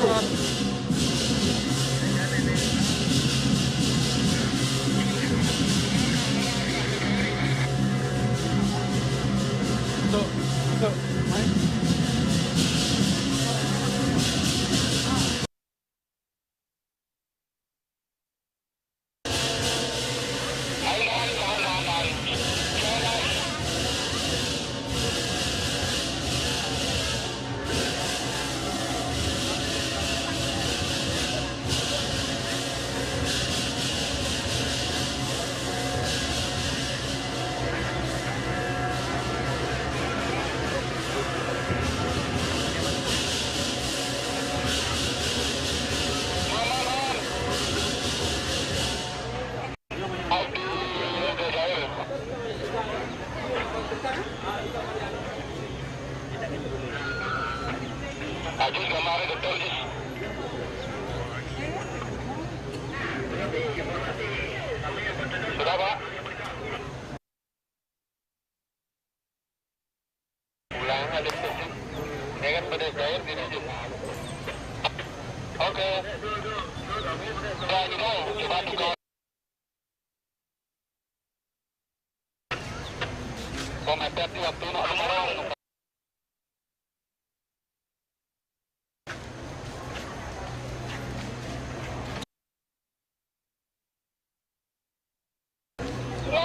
Sudah, Pak? Pulang ada sedikit. Ya kan, pada cair di situ. Oke. Sudah, sudah. Coba tukar. Kok mepet nih waktu nak ngomong. Ya.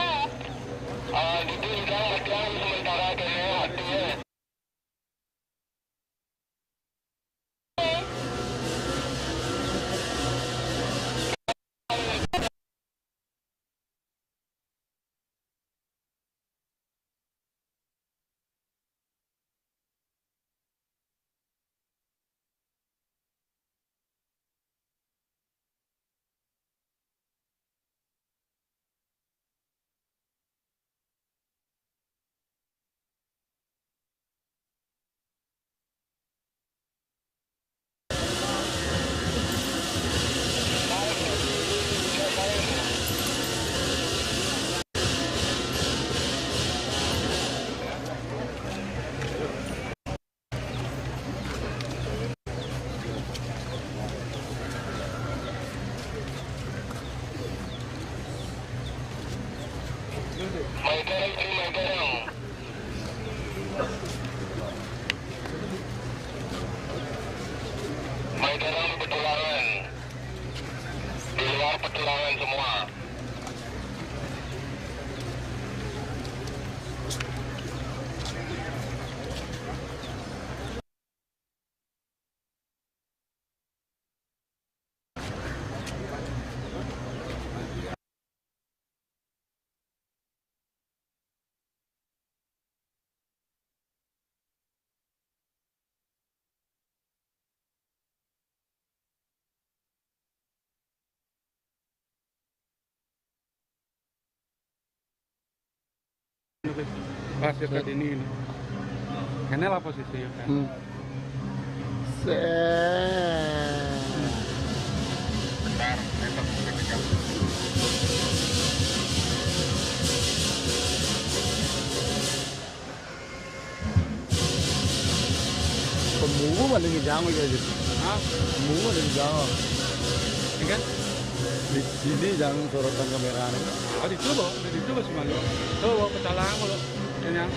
Ah, gitu, udah, udah, sementara kayaknya waktu ya. Tulangan semua. Pas dekat ini, ini. Ini lah posisi ya kan. Hmm. Set. Pemunggu paling jangan aja. Hah? Pemunggu paling jangan. Ini kan? Di, di, di jangan sorotan kamera. Oh, dicoba, dicoba sih malu. Coba petalang lo. Ini yang.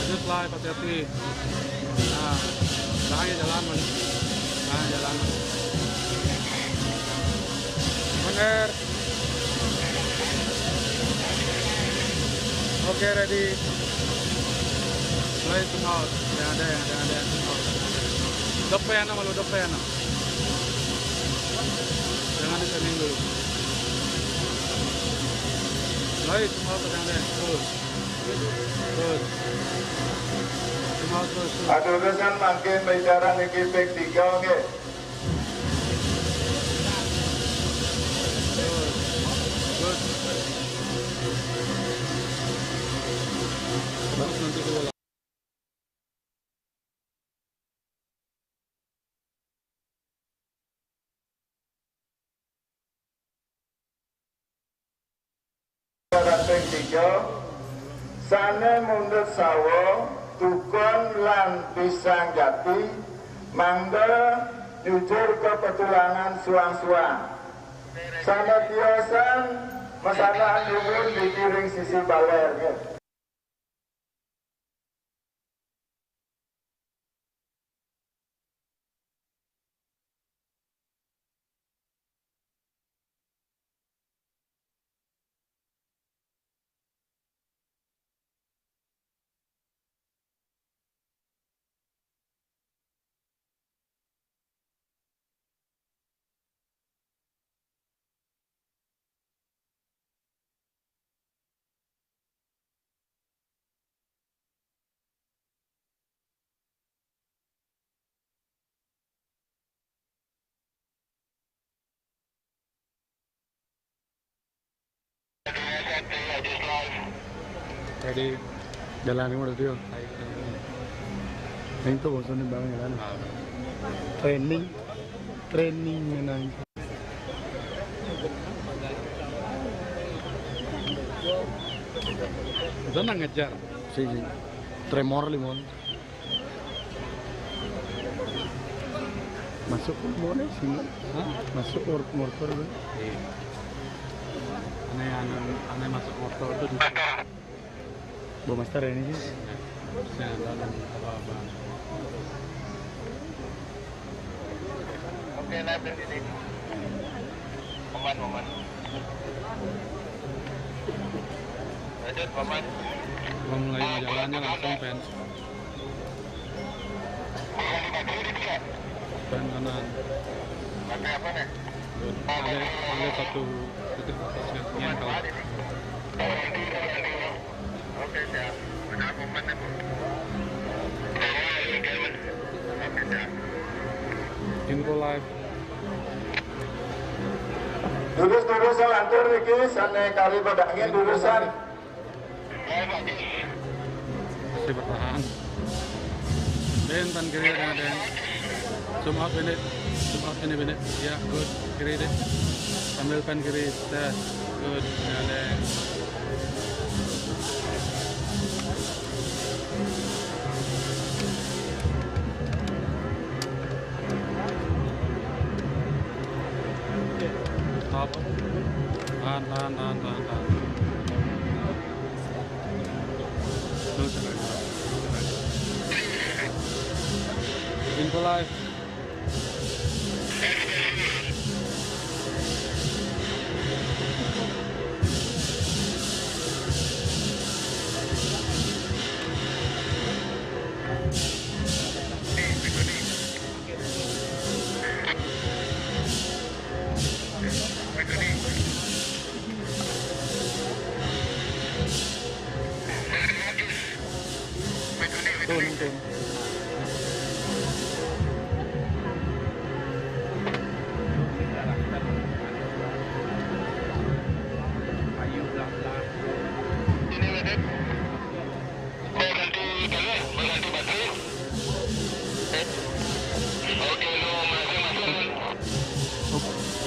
Terus lah, hati-hati. Nah, tangannya jalan, Mas. Tangannya jalan, Mas. Bener. Oke, ready. Mulai, zoom out. Yang ada, yang ada, yang ada, zoom out. Depan, malu depan. Jangan di sini dulu. Mulai, zoom out, yang ada. Terus. Terus. Zoom out, terus, terus. Aduh, urusan makin bicara niki ping tiga, oke. Ranting tiga, sane mundut sawo, dukun lan pisang jati, mangda nyujur ke petulangan suang-suang. Sane tiosan, mesana nyuwun dikiring sisi baler, nggih. Jadi jalan ini menurut dia. Ini tuh bosan nih bang jalan. Training, training menang. Itu nang ngejar. Si, si. Tremor limon. Masuk ke mana sini? Hah? Masuk ke mortor kan? Iya. Aneh, aneh, aneh masuk mortor itu di. Bu Master ini sih. Saya nggak tahu apa-apa. Oke, live dari sini. Momen, momen. Lanjut, momen. Mulai jalannya langsung, fans. Fans kanan. Pakai apa nih? Ada, ada satu titik atas yang kalau. Oke, siap. Ada momen nih, Bu. Oke, siap. Info live. Durus-durus lantur niki sane kari bedangin durusan. Masih bertahan. Den, tan kiri ada, Den. Zoom out, Benet. Zoom out, Benet, Benet. Ya, good. Kiri, Den. Ambil ban kiri, tes. Good, jalan. Stop. Tahan, tahan, tahan, tahan, tahan. Good. Info live. Tuh, nih, tuh.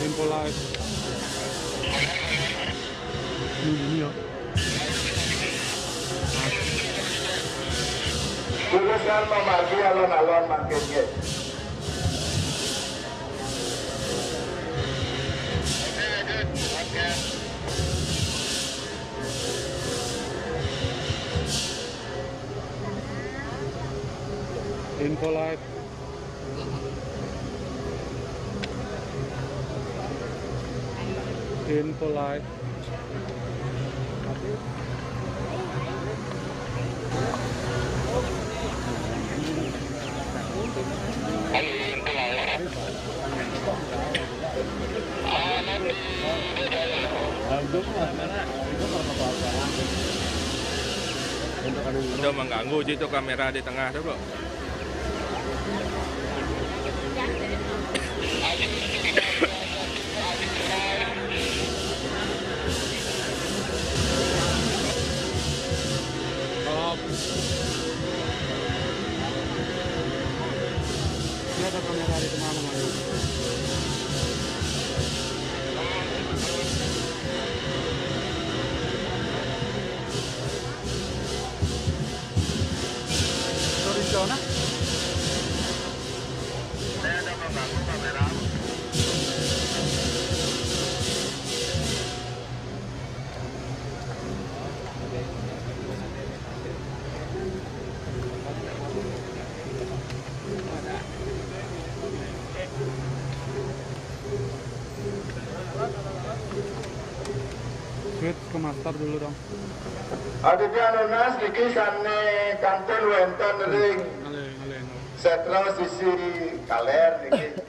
Info live. Ini, ini, ya. Terus kan memargi alon-alon mangkin, nggih. Info live. Info live. Udah mengganggu aja itu kamera di tengah tuh, kok. Ini ada kamera di tengah, Bang. Sorry, Zona. Switch ke master dulu dong. Aditya Nunas niki sane kantun wenten ring Ngalih, ngalih, ngalih. Setra sisi kaler niki.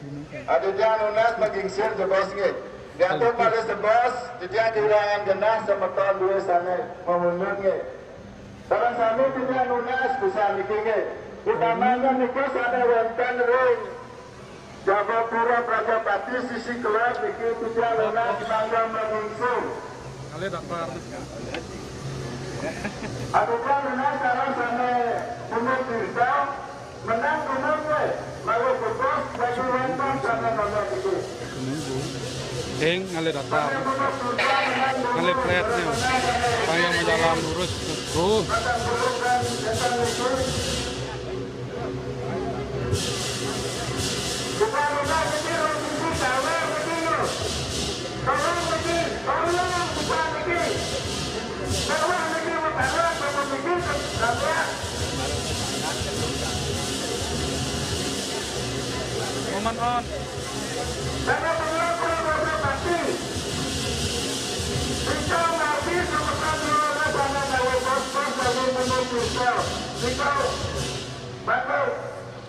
Aditya Nunas magingsir jebos nggih. Diatur malih sebos, titiang kehilangan genah semeton due sane mamundut nggih. Sareng sami titiang nunas pisan niki nggih. Utamanya niku sane wenten ring Jabapura Prajapati sisi kelor niki titiang nunas mangga mangingsul. Kali daftar. Aduh, nunas sareng sane punut desa. Menang gunung we, malah bebas bagi wentong sana nona itu. Ding, ngalih datar. Ngalih flat nih. Payung jalan lurus. Tuh. Bukan rumah kecil, rumah kecil, sawah kecil. Tolong kecil, tolong bukan kecil. Sawah kecil, sawah, sawah kecil, sawah. Momen on.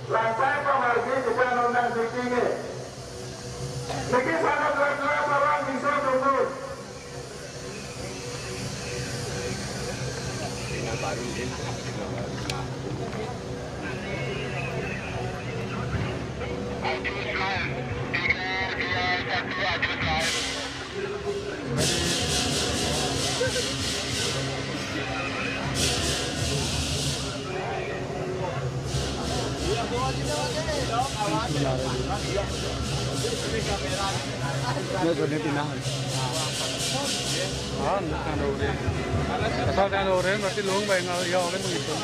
Lantai pamargi kita nonton siki nggih. Niki sangat lega barang bisa tunggu. Ini sudah pindah. Ah, ini ada orang. Asal ada orang berarti lu bayang ya orang itu.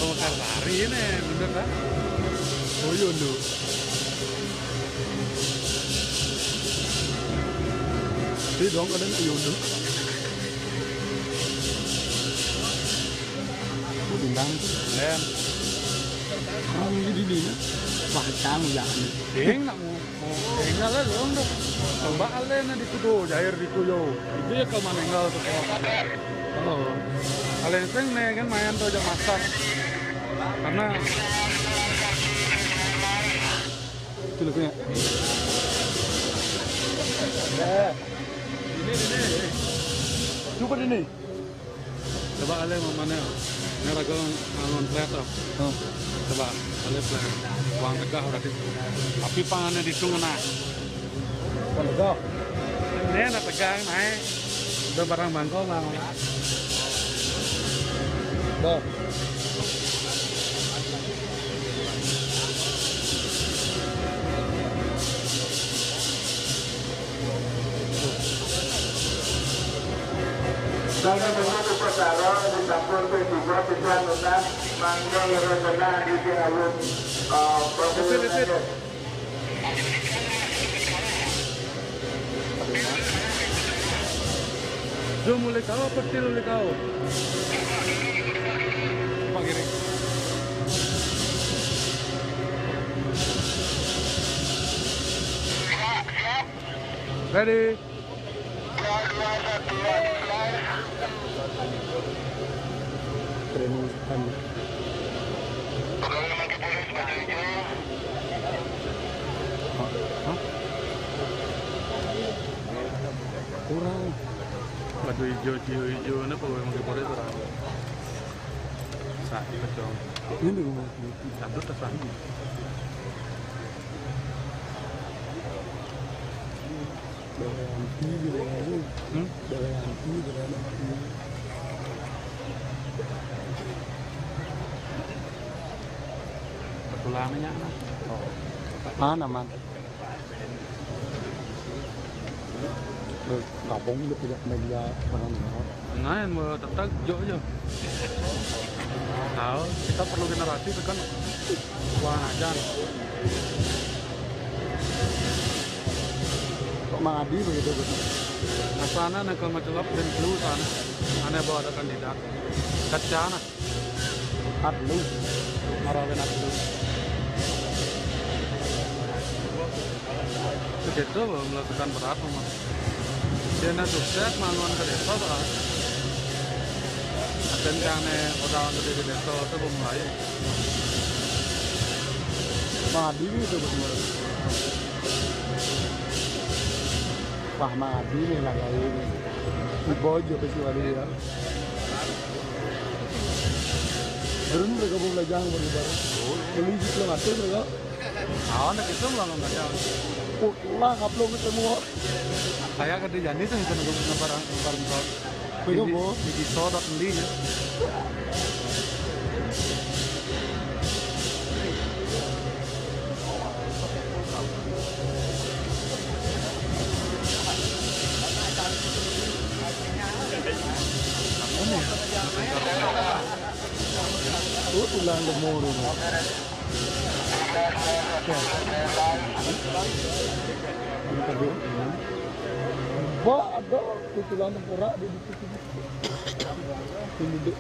Oh, Kartari ini bener kan? Oh iya, Nduk. Ini dong, ada yang Yunus. Bintang. Len. Orang ini di mana? Wah, kamu ya. Ding, nak mau, mau tinggal lah, dong, dong. Coba alena di kudo, jair di kuyo. Itu ya kalau meninggal tuh, kalau. Oh. Kalau yang sering nih, kan main tuh aja masak. Karena Itu lagunya. Ini, ini. Coba ini. Coba ale mamane. Ini lagu ngalon flat, oh. Hah? Coba ale flat. Uang tegah berarti. Tapi pangannya di tengah, nah. Uang tegah. Ini anak tegang, naik. Udah barang bangko, Bang. Dah. Sampun ping tiga pisan lunas, mangga ira kena di alun, eh, Repeat, repeat. Zoom oleh kau apa til oleh kau? Pak Giri. Ready? Keren, keren. Hah? Kurang. Baju hijau, hijau, hijau, ini apa gue pakai pore kurang? Sakit dong. Ini gue mau. Satu tas lagi. Dayanti, Dayanti. Hmm? Dayanti, Dayanti. Betulannya, nah. Oh. Mana, Man? Gabung udah tidak media orang. Nah, yang mau tetap jok aja. Tahu, kita perlu generasi itu kan. Wah, ajar. Kok Mang Adi begitu, Gus? Asana nih kalau macelap dan flu sana. Aneh bawa ada kandidat. Kacana. Atlu. Marawin Atlu. Begitu melakukan berat, Mas. Dia sukses maluan ke desa, Pak. Dan kane udah gede di desa itu belum mulai. Madi itu betul. Wah, Madi nih lah kali ini. Di Bojo pasti Madi ya. Belum mereka mau belajar baru-baru. Beli gitu lah, mereka. Awan nek itu lah nggak ada. Oh, lah, kaplong semua. Saya kerja Jani tuh, itu nunggu barang, barang kau. Iya, Bos. Di, di sodok beli. Oh, tulang gemuruh. Ba, ada tutulan tengkorak di situ. Ini dek.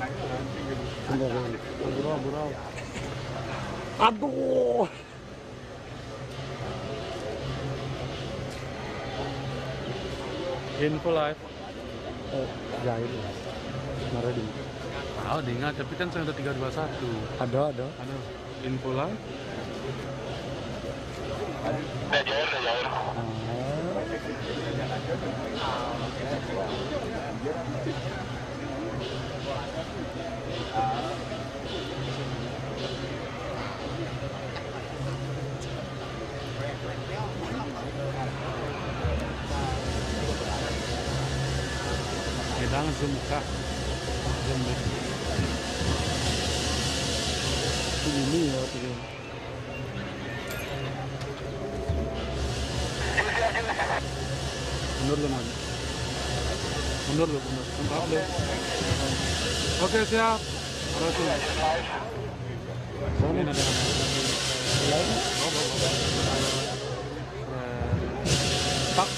Bentar, bentar. Bro, bro. Aduh. Info live. Eh, jahit. Marah di. Tahu dengar, tapi kan saya udah tiga dua satu. Ada, ada. Ada. Info live. Udah cair, udah cair. Kita langsung buka. Zoom deh. Iya, betul. Mundur lu, Man. Mundur lu, mundur. Empat lu. Oke, siap. Berarti. Ini ada. Eh, Pak.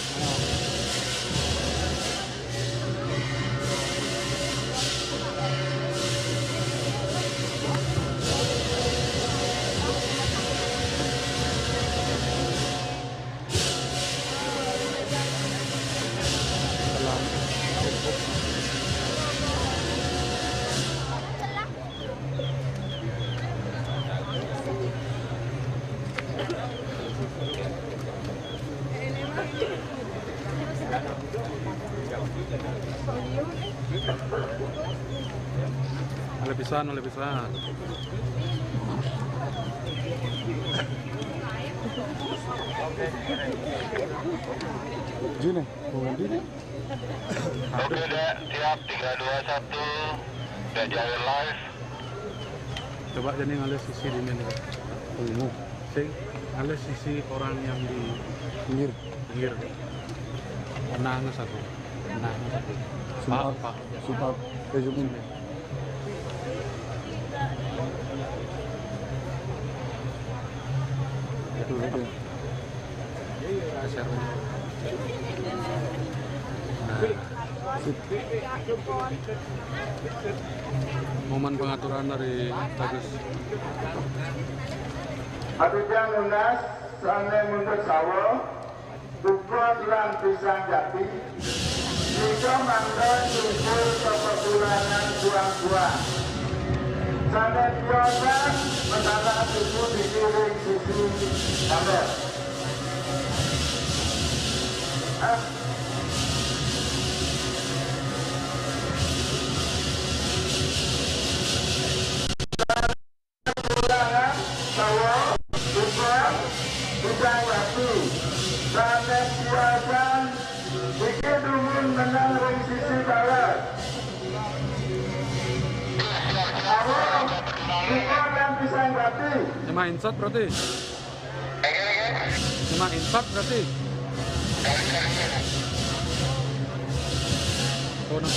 Oleh pisan, oleh pisan. Gini, bukan gini. Oke, udah siap, tiga, dua, satu. Udah jalan live. Coba jadi ngalih sisi di mana? Ini. Sing, ngalih sisi orang yang di pinggir. Pinggir. Nang satu. Nang satu. Sumpah, Pak, Pak. Sumpah, eh, zoom in. Itu, itu. Geser. Nah. Momen pengaturan dari bagus. Habibie nunas, sané mundur sawo, bukon lan pisang jati, nika mangda simpul kebetulan buang-buang. Sané tiosan, menara tubuh dikiring sisi kanan. Kulangan, sawo, bukon, pisang jati. Sané tiosan, niki dumun meneng ring sisi kaler. Sawo, bukon lan pisang jati. Cuma insert berarti. Cuma insert berarti. Oh, nah.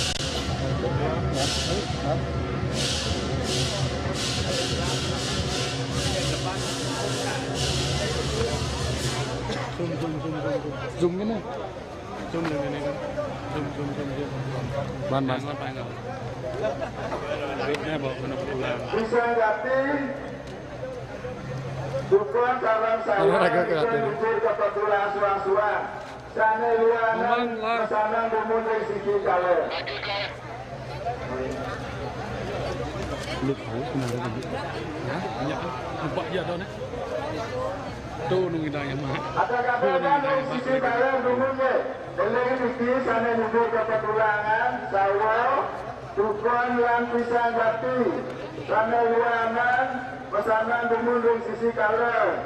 Zoom, zoom, zoom, zoom, zoom. Zoom ini. Zoom, zoom ini kan. Zoom, zoom, zoom, zoom. Ban, ban. Jangan sampai enggak. Duitnya bawa kena pulang. Bisa jati. Dukuh sareng saya. Olahraga ke hati. Jujur kebetulan suang-suang. Sané lianan. Aman lah. Pesanan dumun ring siki kaler. Lu tahu kenapa tadi? Ya, banyak kan. Lupa dia tahu nih. Tuh nunggu yang mah. Ada kata-kata ring siki kaler dumun nggih. Eling niki sané nyebut kebetulan sawo, bukon lan pisang jati. Sané lianan, pesanan dumun ring sisi kaler.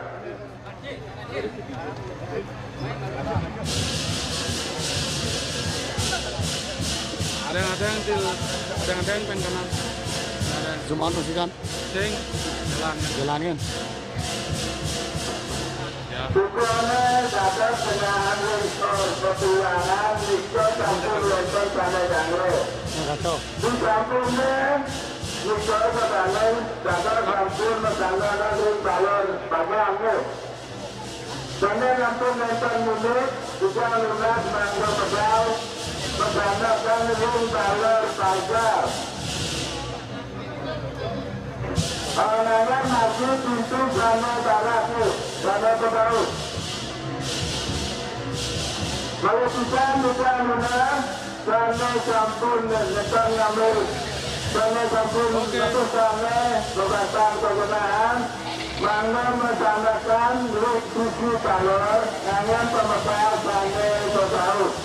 Adéng-adéng til, adéng-adéng pén kanan. Adéng. Zoom out masih kan? Sing, jalan. Jalanin. Ya. Bukané dados penahan wénten petulangan nika sampun wénten sané dangu. Nah, kacau. Disampuné nika sané dados sampun masalah ring balon bagang. Sané sampun wénten mundut, juga lunas mangga medal, masalah ring balon bagang. Anangan maju pintu sané barat, sané bebaus. Kalau kita mudah-mudahan sané sampun ngetang ngambil, sané sampun. Oke. Betul sané bebatang kegunaan, mangga masandakan lu sisi talor, ngangan pemebal sané bebaus.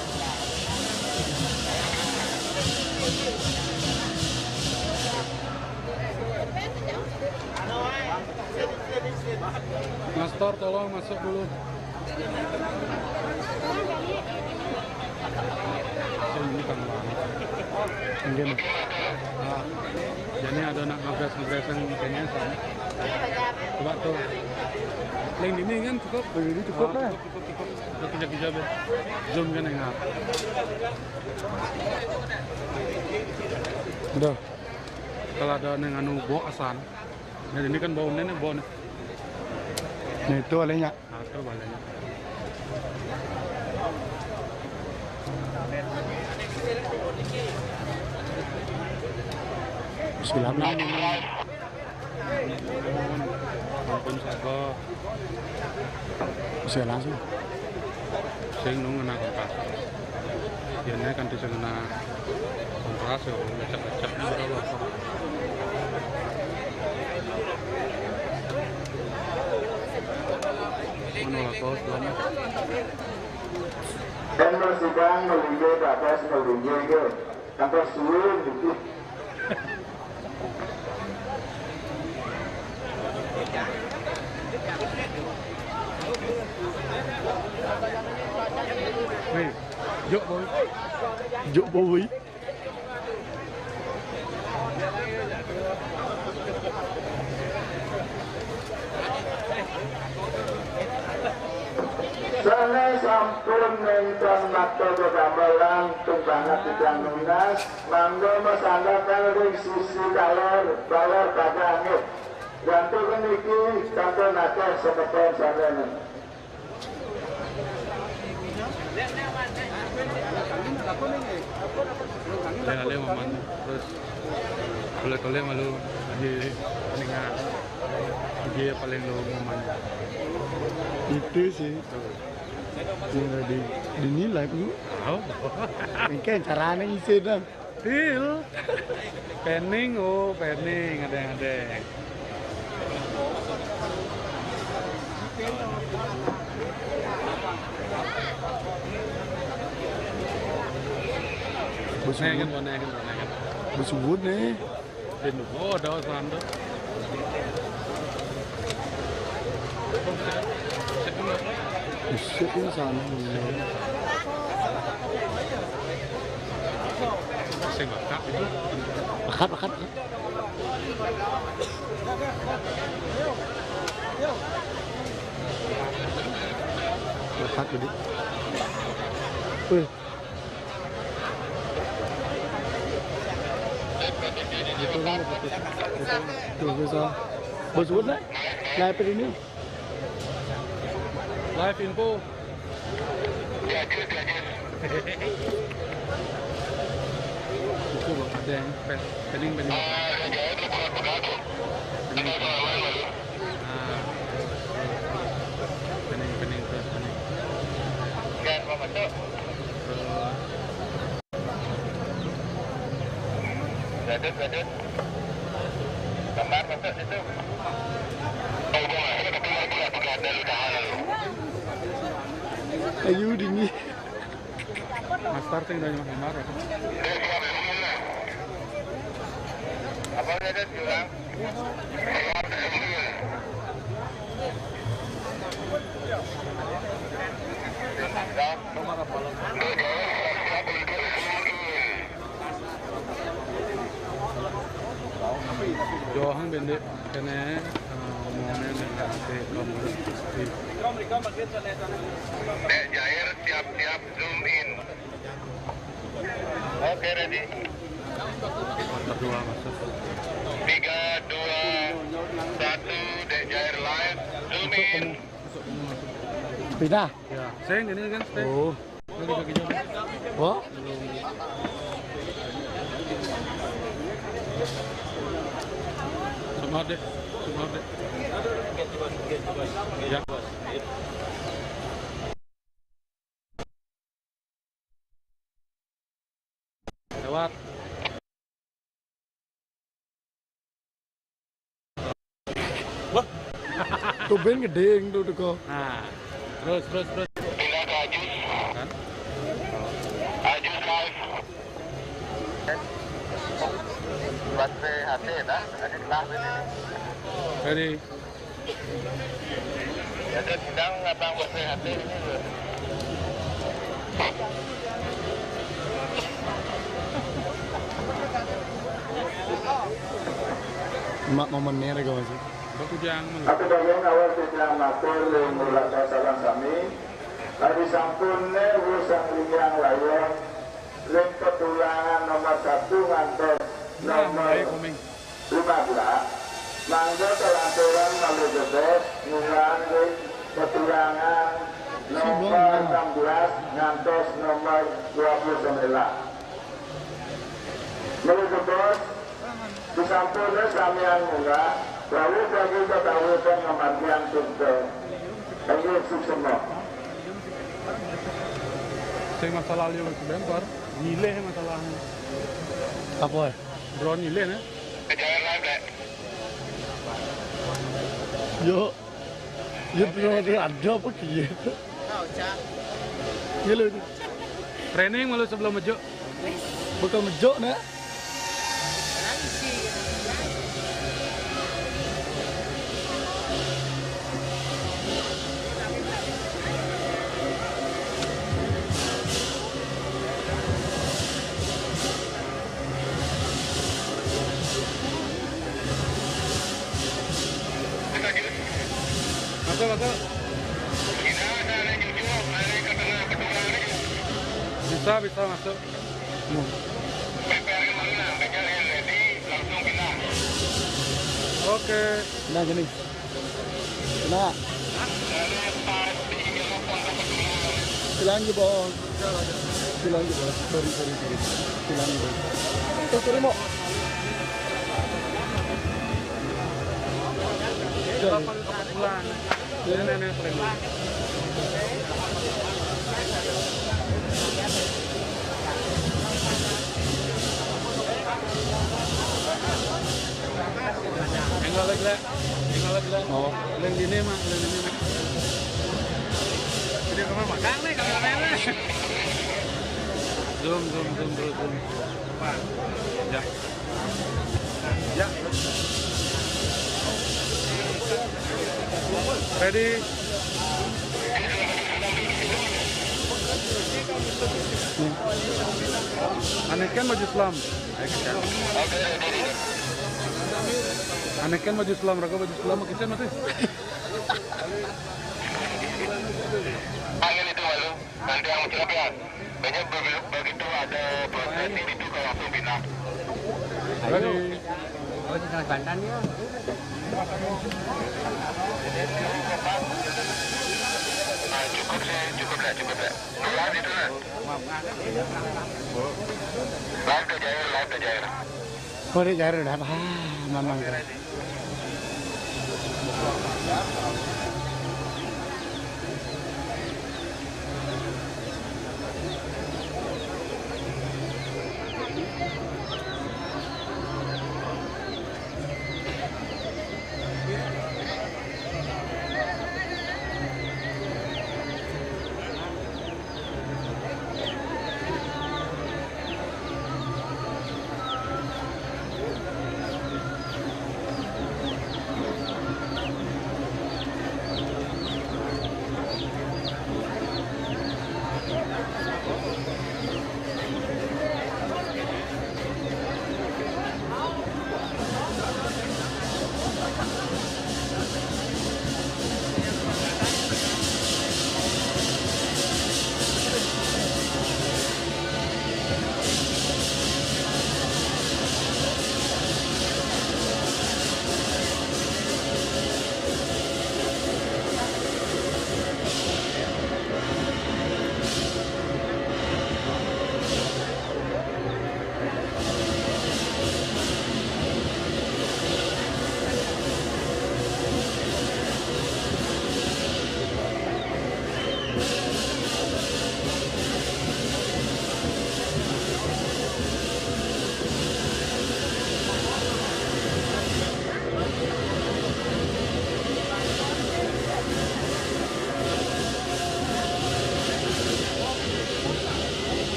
Mastor, tolong masuk dulu. Oh, ini kan. Mungkin. Nah, jadi ada nak ngabras-ngabras yang kayaknya sama. Coba tuh. Yang ini kan cukup. Ini cukup lah. Cukup, cukup, cukup. Udah kerja-kerja be. Zoom kan enak. Udah. Kalau ada yang anu bawa asan. Nah, ini kan bau nih, bau nih. Nah, itu alenya. Nah, itu balenya. Bismillah. Ampun, sago. Bisa langsung. Sing nung ngena kontak. Yen kan sing ngena kontras yo, lecek-lecek ora apa. Ngono lah, Bos, lama. Kan masih bang, ngelinggih, batas ngelinggih, ke. Sampai suwe, gitu. Wih, jok, boy. Jok, boy. Sané sampun nénten makta kedamelan tumbangan tigang nunas, mangga masandakan ring sisi kaler, baler pada angin. Gantung niki kanggo nakeh semeton sané. Lele-lele momen, terus oleh-oleh malu di peningan. Dia paling lo momen. Itu sih. Tuh. Ini di, di ini live lu. Tahu. Mungkin caranya isi dong. Deal. Pening, oh, pening, ada yang ada. Bos. Nah, kan, nah, kan, nah, kan. Bos Wood nih. Pin, oh, ada sandu. Buset, ini sana. Sing bakak itu. Bakat, bakat. Bakat gede. Wih. Itu kan betul. Itu, tuh, bisa. Bos, bos, nah. Nah, apa ini? Live info. Itu loh, ada yang pe-, pening, pening. Pening. Ah. Pening, pening, terus pening. Terus. Gadut, gadut. Gambar masuk situ. Ayo, dingin. Mas starting dari Mas Umar ya. Apa gadut, bilang? Johan bende kene, eh, omongne dengan ate kamu. Dek Jair siap-siap zoom in. Oke, ready. Kedua masuk. Tiga, dua, satu, Dek Jair live, zoom in. Pindah. Ya, sing ini kan, sing. Oh. Ini bagi jam. Oh. Sama deh, sama deh. Ya. Lewat. Wah. Tumben gedeng tuh, Deko. Nah, terus, terus, terus. Pindah ke Ajus. Kan? Ajus live. Buat P H T, nah, tadi telah ini. Ready. Jadi, sedang abang bersehat ini, loh. Mak, momennya ada gak sih? Bakujang mulu. Atu bagian awal titiang matur ring Uluran sareng sami. Ari sampun né wus Sang Liang Layon ring petulangan nomor satu ngantos Nah, nomor baik, Komeng. Lima belas, mangga kalanturan malih dados ngunggah ring petulangan nomor enam belas ngantos nomor dua puluh sembilan. Malih dados disampun samian ngunggah, rawuh jagi katawitan ngamargiang tunggal. Ayo suksma. Sing masalah liu sebentar, nyilih masalahnya. Apa? Drone nyilih, né? Yo. Yo, drone ada apa, kiye? Iya, lho. Training malu sebelum mejuk. Bakal mejuk, né? Masuk, masuk. Bisa, bisa masuk. Oke. Nah, gini. Nah. Silang jebol. Silang jebol. Sorry, sorry, sorry. Silang jebol. Eh, sorry, Mo. Sorry. Enggak lagi, Lek. Enggak lagi, Lek. Oh. Lek dini mah, lek dini mah. Jadi kamu makan nih, kameramen. Zoom, zoom, zoom, zoom, zoom. Ya. Ya. Ready. Nih. Aneh kan baju selam. Aneh kan baju selam, raga baju selam, makin mati. Panggil itu malu. Nanti yang mencelok ya. Banyak begitu ada prosesi itu kalau langsung pindah. Ayo. Oh, di Banten ya. Nah, cukup sih, cukup lah, cukup lah. Live itu lah. Live ke Jair, live ke Jair. Oh, di Jair udah apa? Mamang.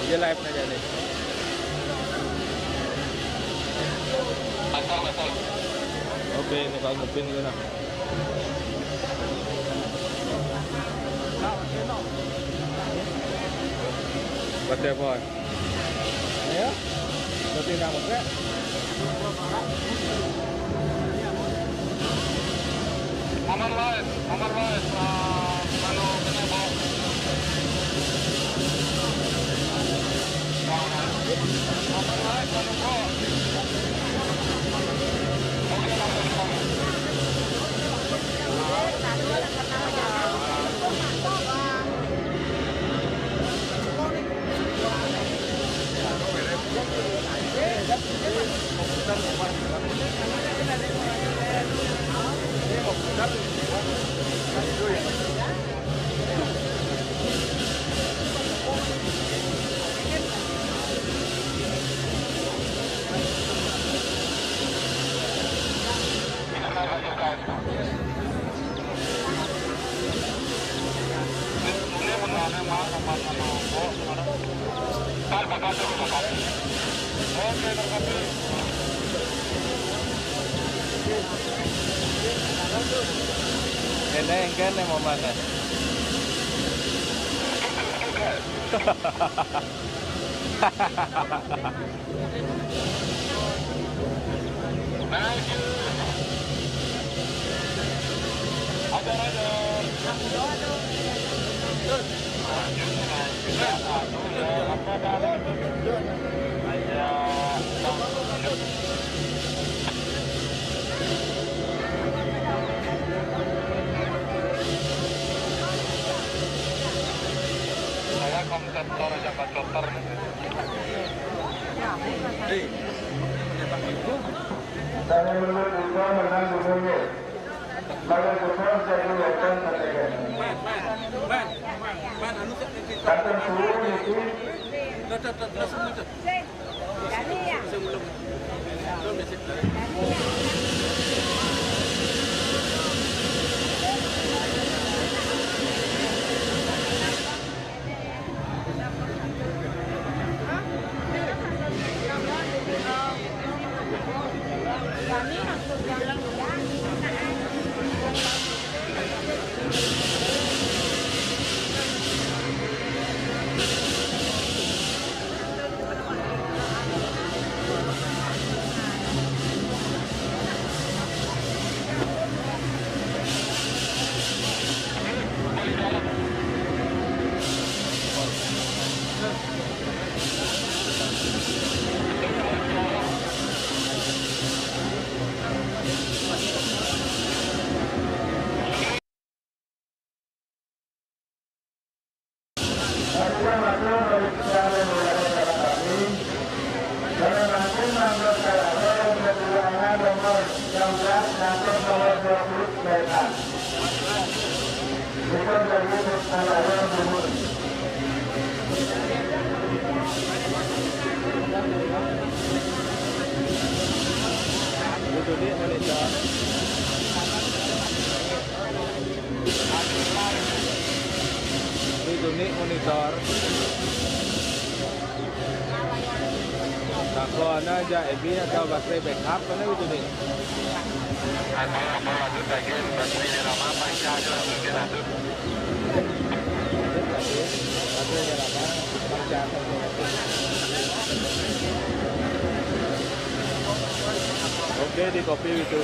Iya, live na dyan eh. Oke, ini kalau ngupin gini. Whatever. Ayo. Berarti nama gue. Aman, Mas. Aman, Mas. Ah, kalau kena bawa. Aman, Mas. Kalau kok. Oke, Mas. Ini yang kene mau mana? Saya konseptor Jaka Copter. Dari menurut Ibu menang gubernur. Kalau gubernur jadi weton saja. Akan turun itu. Itu di monitor. Ini Joni monitor. Takon aja, Ebi atau baterai backup, mana itu nih? Ada apa lanjut lagi, baterai di rumah, pakai aja langsung lanjut. Oke, di copy itu.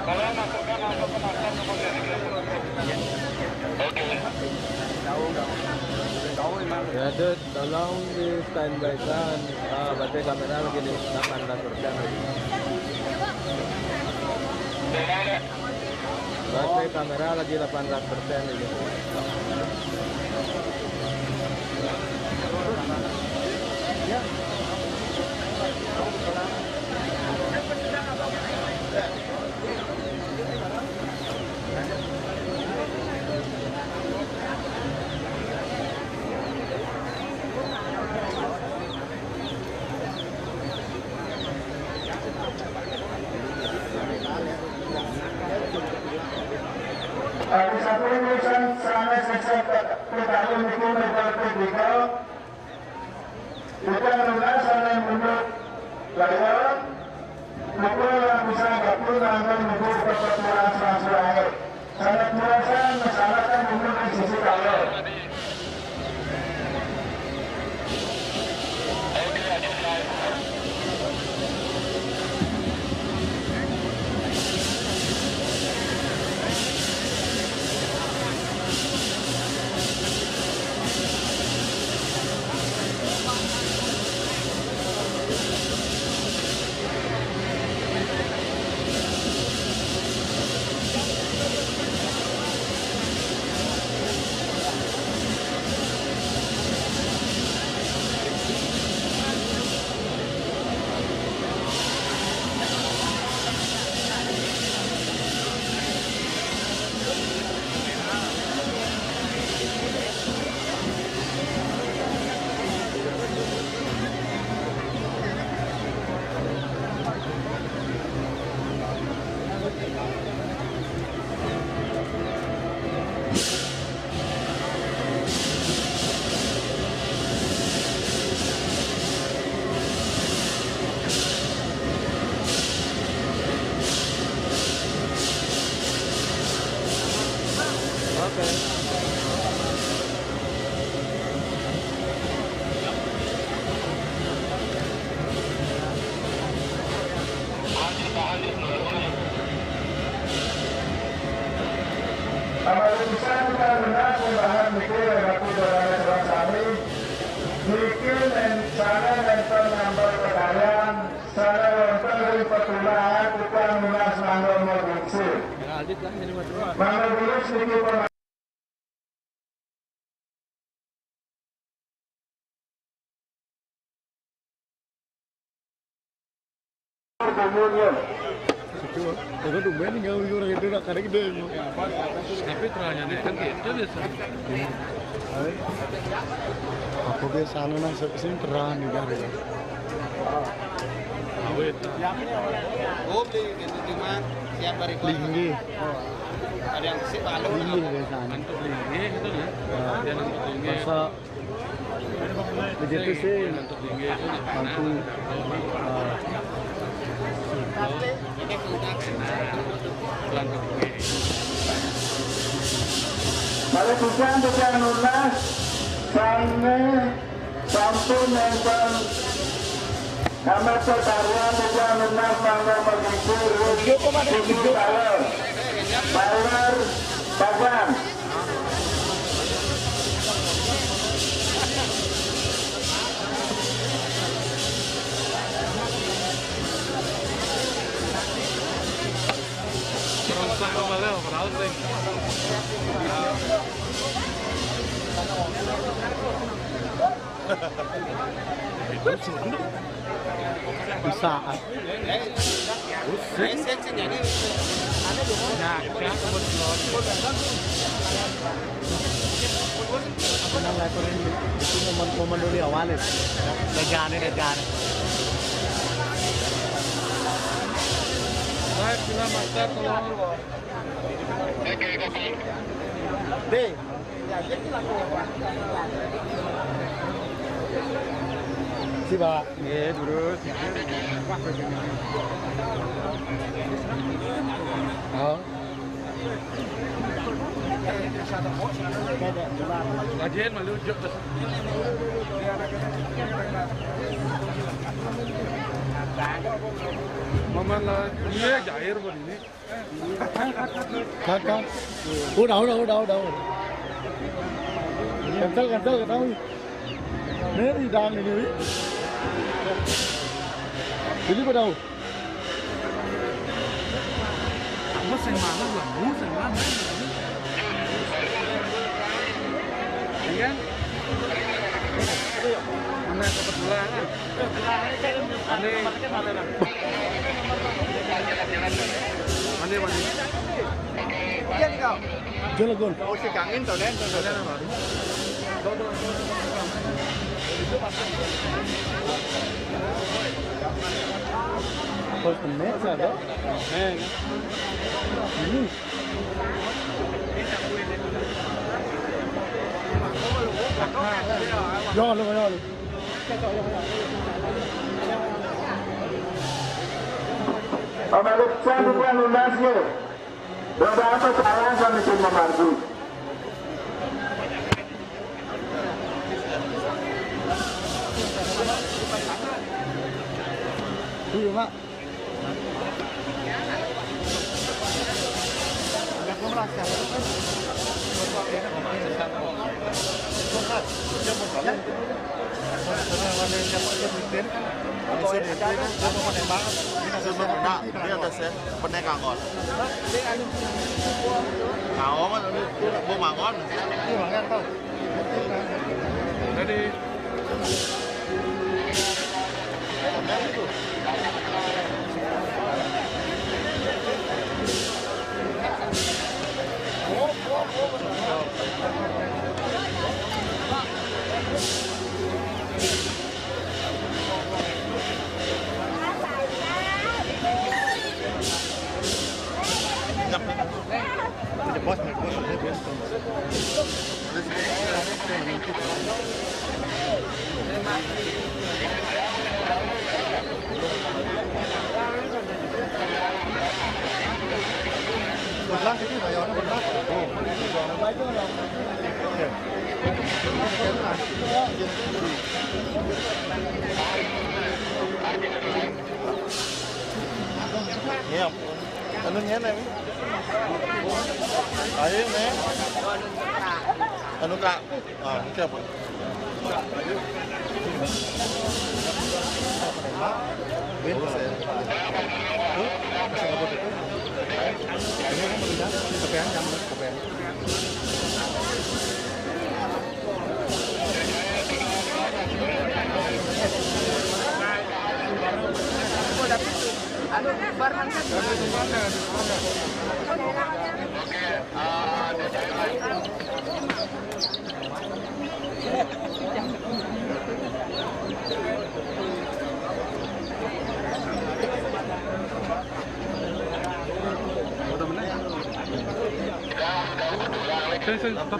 Kalau masukkan langsung ke master nomor tiga. Oke. Ya, Dut, tolong di standby kan. Ah, baterai kamera lagi di delapan belas persen. Belum ada. Baterai kamera lagi delapan ratus persen ini. Hari Sabtu urusan sana sesat pegawai hukum negara publik. Kita mengenal sana menurut layaran, pukul yang bisa gabung dengan menurut peraturan sesuai. Sana kurasa masyarakat menurut sisi kalau. Amal urusan kita lunas, bahan mikir, rapi, barang serang sami. Mikir, men-, sana nempel nambah pegawai, sana nempel dari pertulaan, kita lunas mangga mau bungsu. Mangga bungsu mikir pema- Itu, itu tumben nih, nggak orang itu, nak, karena gede. Tapi terangnya nih, kan gitu biasa. Apa biasanya, nah, sing terang nih, kan? Awet. Oh, beli gitu, cuma siap balik. Tinggi. Ada yang sih malu. Tinggi biasanya. Ngantuk tinggi gitu ya. Ya. Dia ngantuk tinggi. Masa begitu sih. Ngantuk tinggi itu. Ngantuk. Ah. Ngantuk tinggi. Kalau bukan, bukan lunas, sana sampun nempel. Nama pertaruhan juga menang mangga begitu. Video kok ada video? Balon. Balon. Bagan. Terus saya kembali, padahal sih. Bisa. Pusing. Nah, kita sebut. Aku nang lekorin itu momen, momen dulu awalnya. Dajane, dajane. Baik, sudah master, tolong. Deh. Si, Pak. Nggih, terus. Oh. Kajian malu juk. Maman lah, iya, jair buat ini. Kakak. Udah, udah, udah, udah, udah. Cancel, cancel, ketahui. Ini hidangan ini, Wi. Ini pada tahu. Apa sing mana lah? Bu, sing mana? Mandi, mandi. Iya nih kau. Jalan, Gon. Oh, si Kang Into, Den. Jalan, Bang. Terus menit, ada? Eh, ini. Yo, lo, yo, lo. Omeluk can bukan lunasnya. Berapa apa salah kami cuma margu. Iya, Mak. Nah, ini atas ya, penek angkot. Nah, oh, kan, ini, bu mangkon. Ready. Iya. Anu nya, Neng. Ayo, Neng. Anu, Kak. Ah, ini siapa? Bagus ya. Ini kan udah, ini kepean, yang kepean. Sing, sing, stop.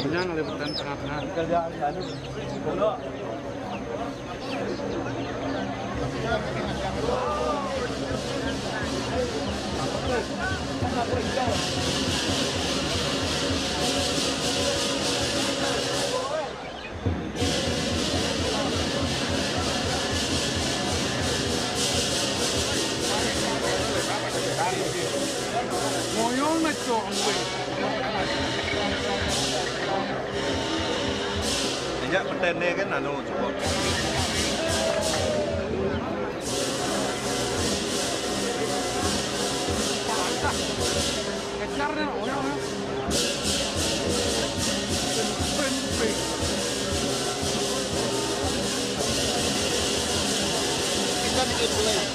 Punya ngeliputan tengah-tengah. Ngoyong na chong wei. Iya, petene kan anu, coba. Kejar deh, ngoyong. Kita bikin mulai.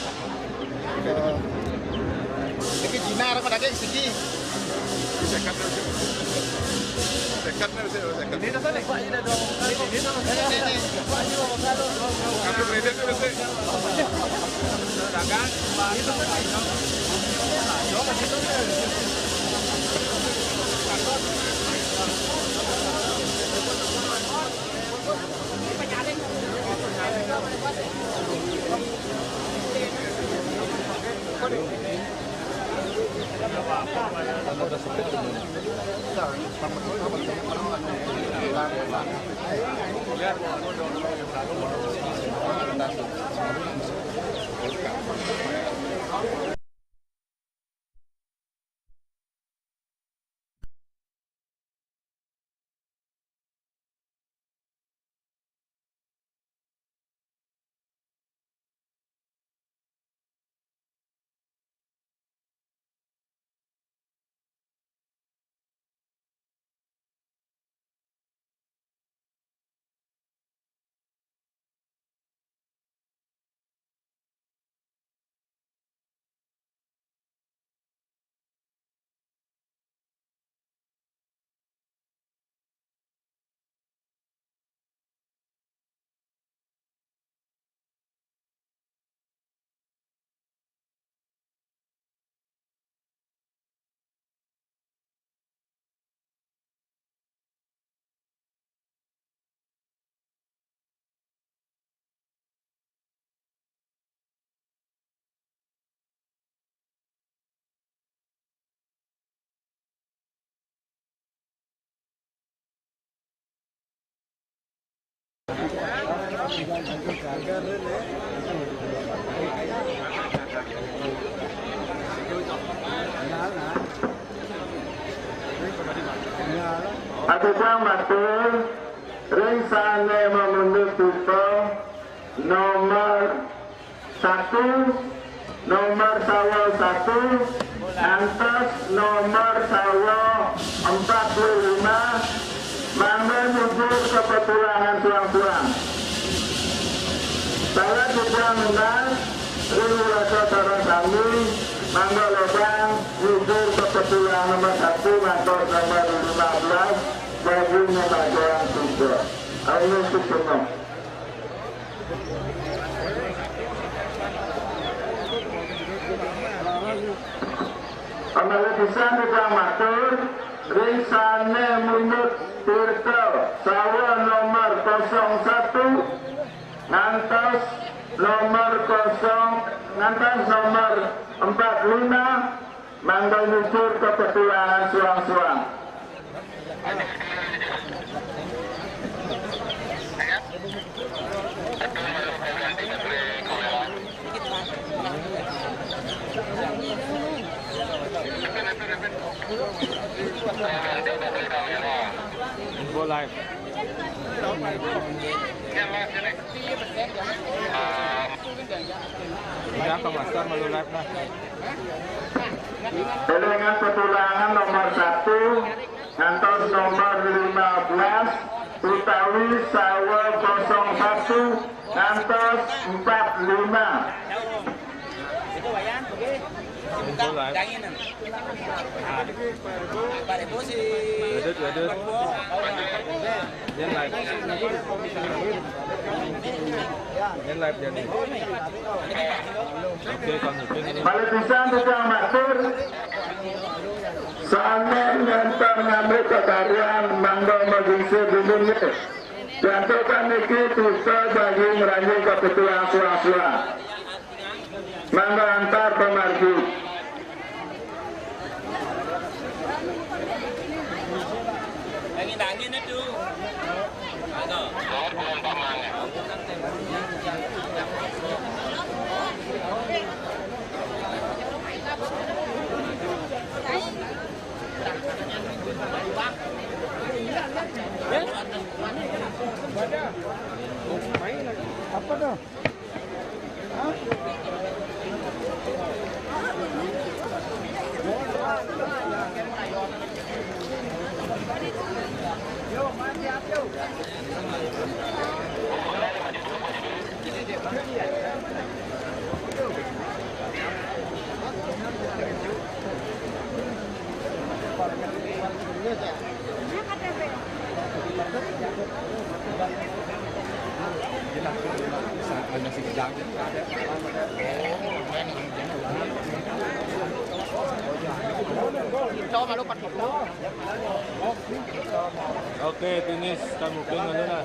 Iki Cina arep daging siki. Sekat, sekat, sekat. Ini tuh, Pak, ini dong. Ini, ini tuh. Ini, ini. Pak, ini mau makan. Kartu kredit tuh, Pak. Dagang. Itu tuh. Atuh matur ring sané mamundut tirta nomor satu, nomor sawa satu, ngantos nomor sawa empat puluh lima, mangga nyukur ka petulangan suang-suang. Salah titiang nunas, ring warga sareng sami, mangga lebang nyukur ka petulangan nomor satu ngantos nomor lima belas, daging nemagang tiga. Ayo, sukses. Malih pisan titiang matur, ring sané mundut tirta sawa nomor kosong satu ngantos nomor kosong, ngantos nomor empat lima, mangga nyukur ka petulangan suang-suang. Info live. Udah ke master malu live dah. Petulangan nomor satu ngantos nomor lima belas utawi sawa kosong satu ngantos empat lima. Edit, edit. Yan live. Yan live, yan. Oke, Kang Upin ini. Malih pisan titiang matur, sané ngantos ngambil kekaryaan mangga magingsir dumun nggih. Jantokan niki tirta daging ranjing ka petulangan suang-suang. Mangga antar pamargi. Angin-angin itu. Apa tuh? Oke, finish. Kamu ping anu lah.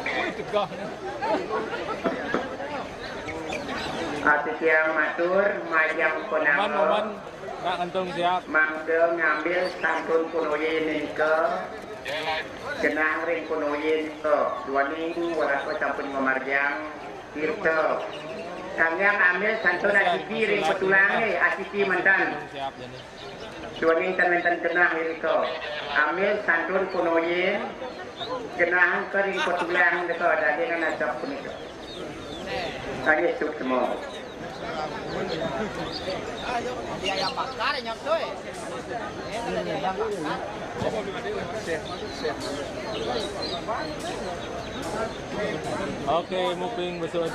Wih, tegah. Atuh titiang matur, majeng punapa. Momen, momen. Nak ngantung siap. Mangda ngambil santun punoyin nika. Genah ring punoyin nika. Duaning warasa sampun ngamargiang tirta. Kanggiang ambil santun asiki ring petulange, asiki mantan. Siap, jani. Duaning ten wenten genah irika. Ambil santun punoyin, genah ka ring petulang deka daging asap punika. Kangge suksma. Oke, muping besut.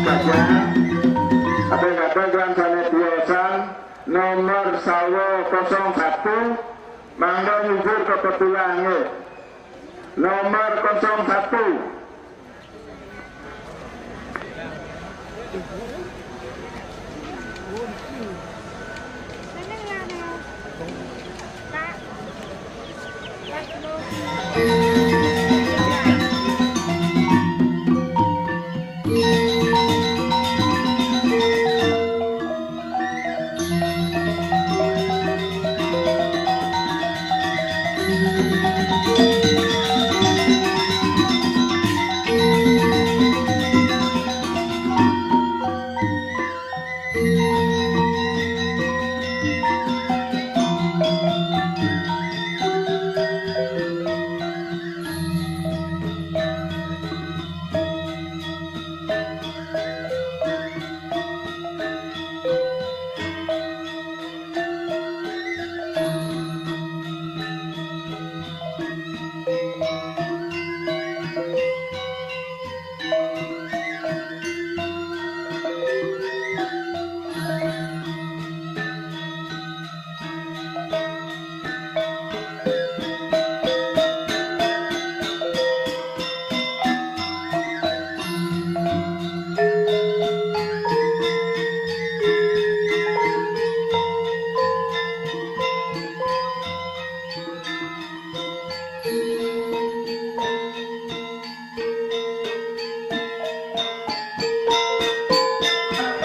Saja, apa kata tuan sané tiosan, nomor sawo kosong satu, mangga nyubur ke petulangé. Nomor kosong satu.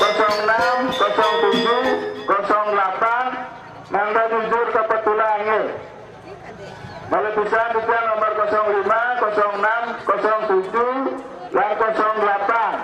Kosong enam, kosong tujuh, kosong delapan, mangga nyubur ke petulangé. Malih pisan titiang nomor kosong lima, kosong enam, kosong tujuh, lan kosong delapan.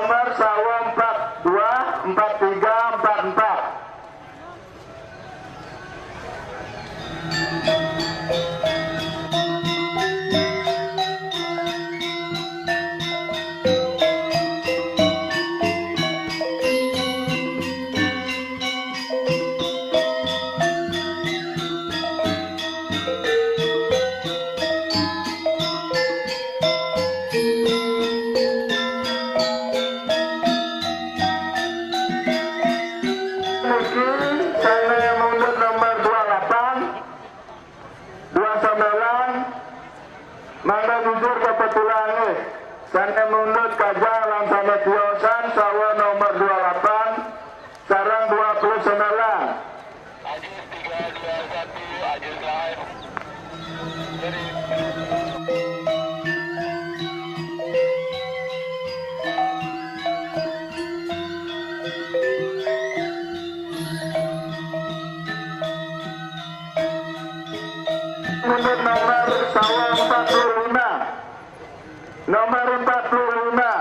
Nomor sawo empat dua, empat tiga, empat empat. Niki sane mundut nomor dua lapan, dua sembilan, mangga jujur kebetulan nggih. Sane mundut kaja lan sane tiosan sawo nomor dua lapan sareng dua puluh sembilan. Nomor sawo empat puluh lima. Nomor empat puluh lima.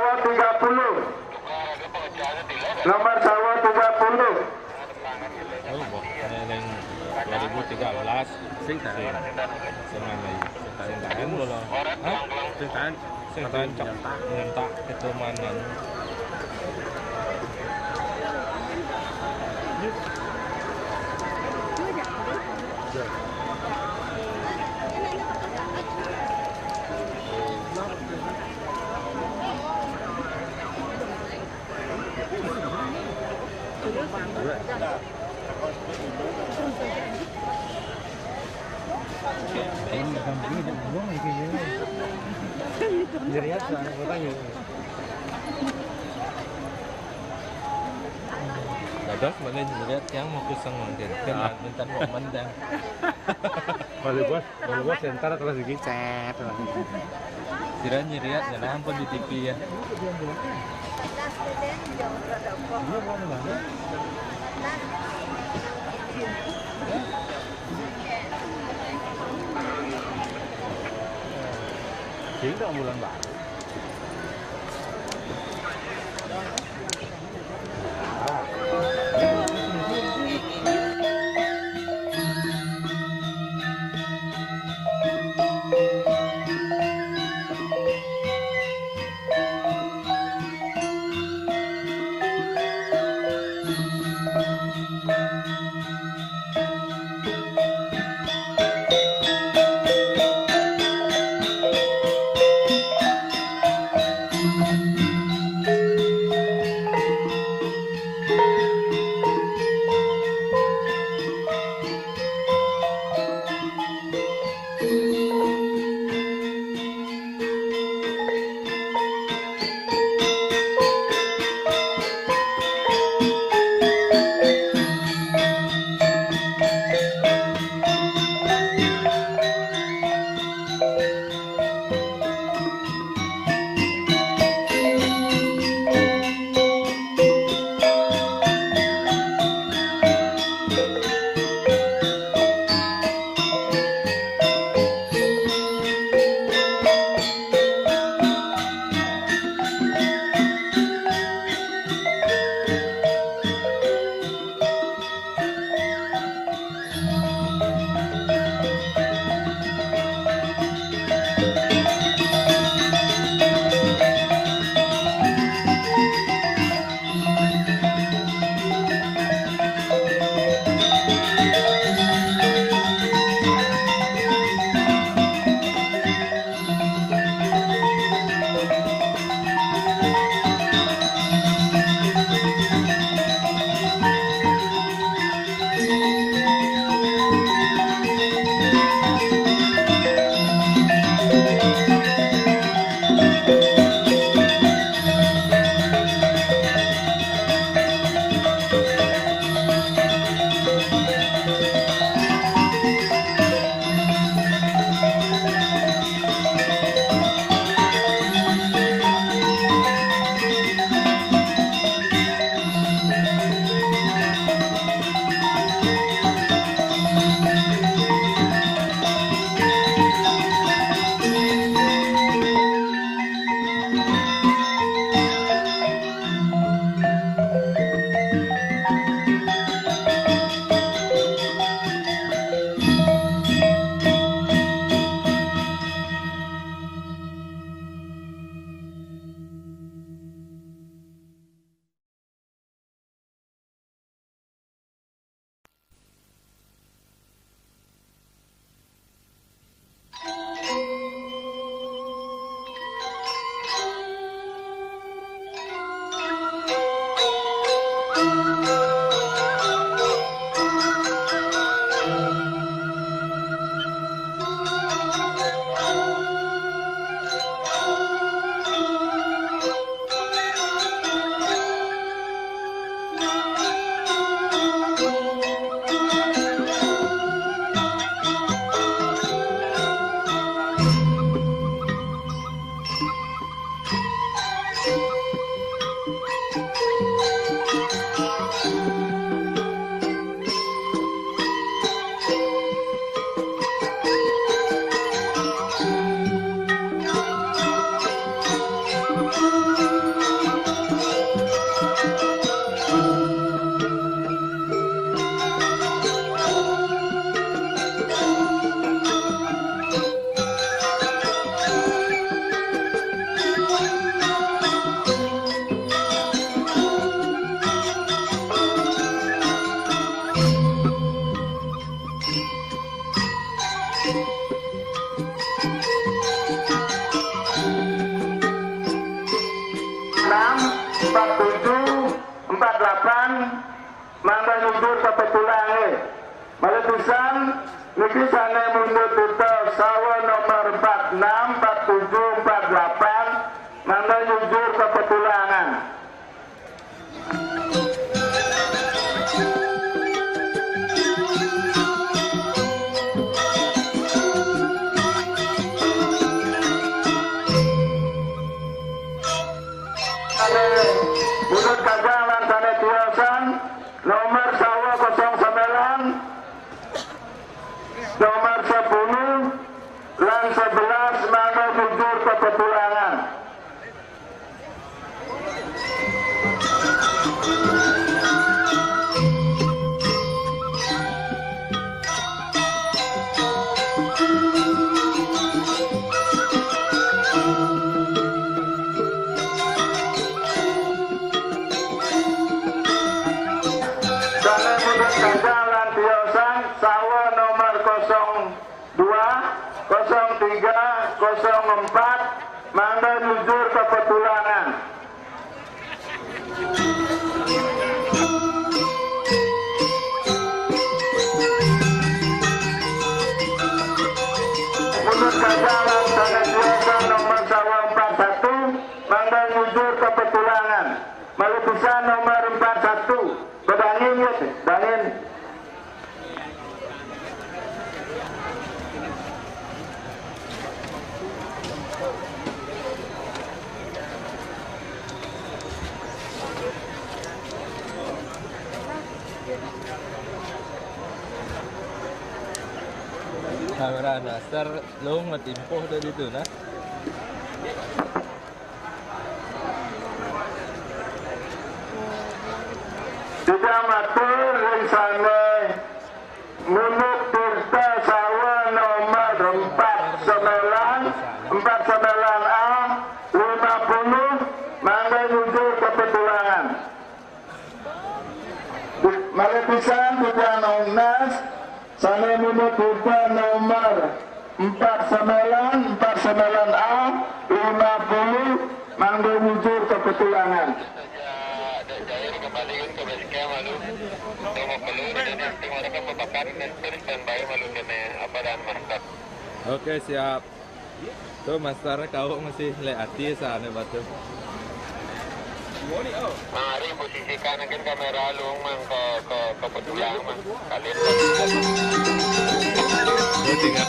Tiga puluh. Nomor sawo tiga puluh. Oh, boh, ning dua ribu tiga belas. Sing tahan. Sing tahan lagi. Sing tahan. Sing tahan bola. Hah? Sing tahan. Sing tahan cok. Nyentak itu manan. Ini gampangnya buang ya kayaknya. Jadi ya, soalnya kotanya. Dados mana nyeriat yang mau kusang mangkin. Kan minta mau mendang. Balik bos. Kalau gua center terus gini, cet, terus. Kira nyeriat, ya ampun di T V ya. Sehingga bulan baru. Enam, empat tujuh, empat delapan, mangga nyujur ka petulange. Malih pisan, niki sane mundut duta sawa nomor empat enam, empat tujuh, empat delapan, mangga nyujur ka petulangan. Sane mundut gajah lan sane tiosan, nomor sawa kosong sembilan, nomor sepuluh, lan sebelas, mangga nyujur ka petulangan. Sane mundut gajah lan tiosan sawa nomor kosong dua, kosong tiga, kosong empat, mangga nyujur ka petulangan. Mundut gajah lan sane tiosan nomor sawa empat satu, mangga nyujur ka petulangan. Malih pisan nomor empat satu, bedangin ya, dangin. Kamera dasar lo ngetimpuh dari itu nah. Sudah matur ring sane mundut duta sawa nomor empat sembilan, empat sembilan A, lima puluh, mangga nyujur ka petulangan. Malih pisan titiang nunas, sane mundut duta nomor empat sembilan, empat sembilan A, lima puluh, mangga nyujur ka petulangan. Oke, siap. Tuh, Master, kau masih le ati sana, Batu. Mari posisikan mungkin kamera lu, Mang, ke, ke, ke petulang, Mang. Kalian. Tuh, tinggal.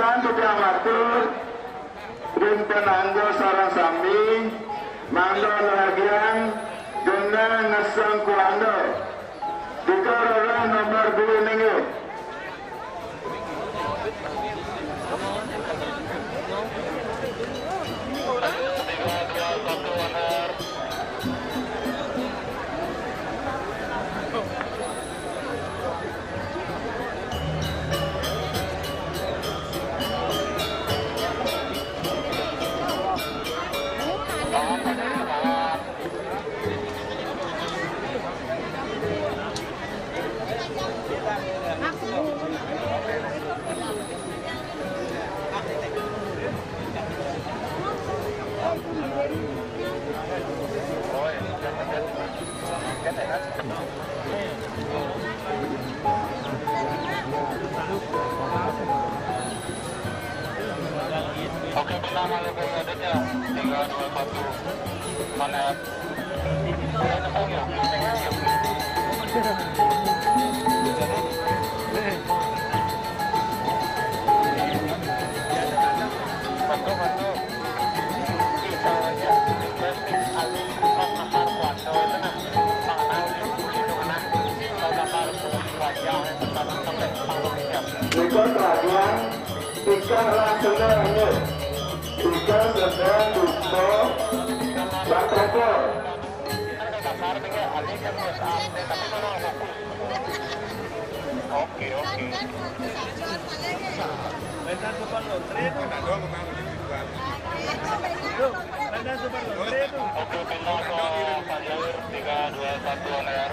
Titiang matur ring panangga sareng sami, mangda ngragiang genah ngeseng kuanda. Tiga rereh nomor dua nengge. Oke, tenang, ada adanya. Tiga, dua, satu. Mana? Nika teragian tiga lah senda hanya tiga senda duta bakoko. Oke, oke. Oke, pindah ke Panjawir, tiga, dua, satu, on air.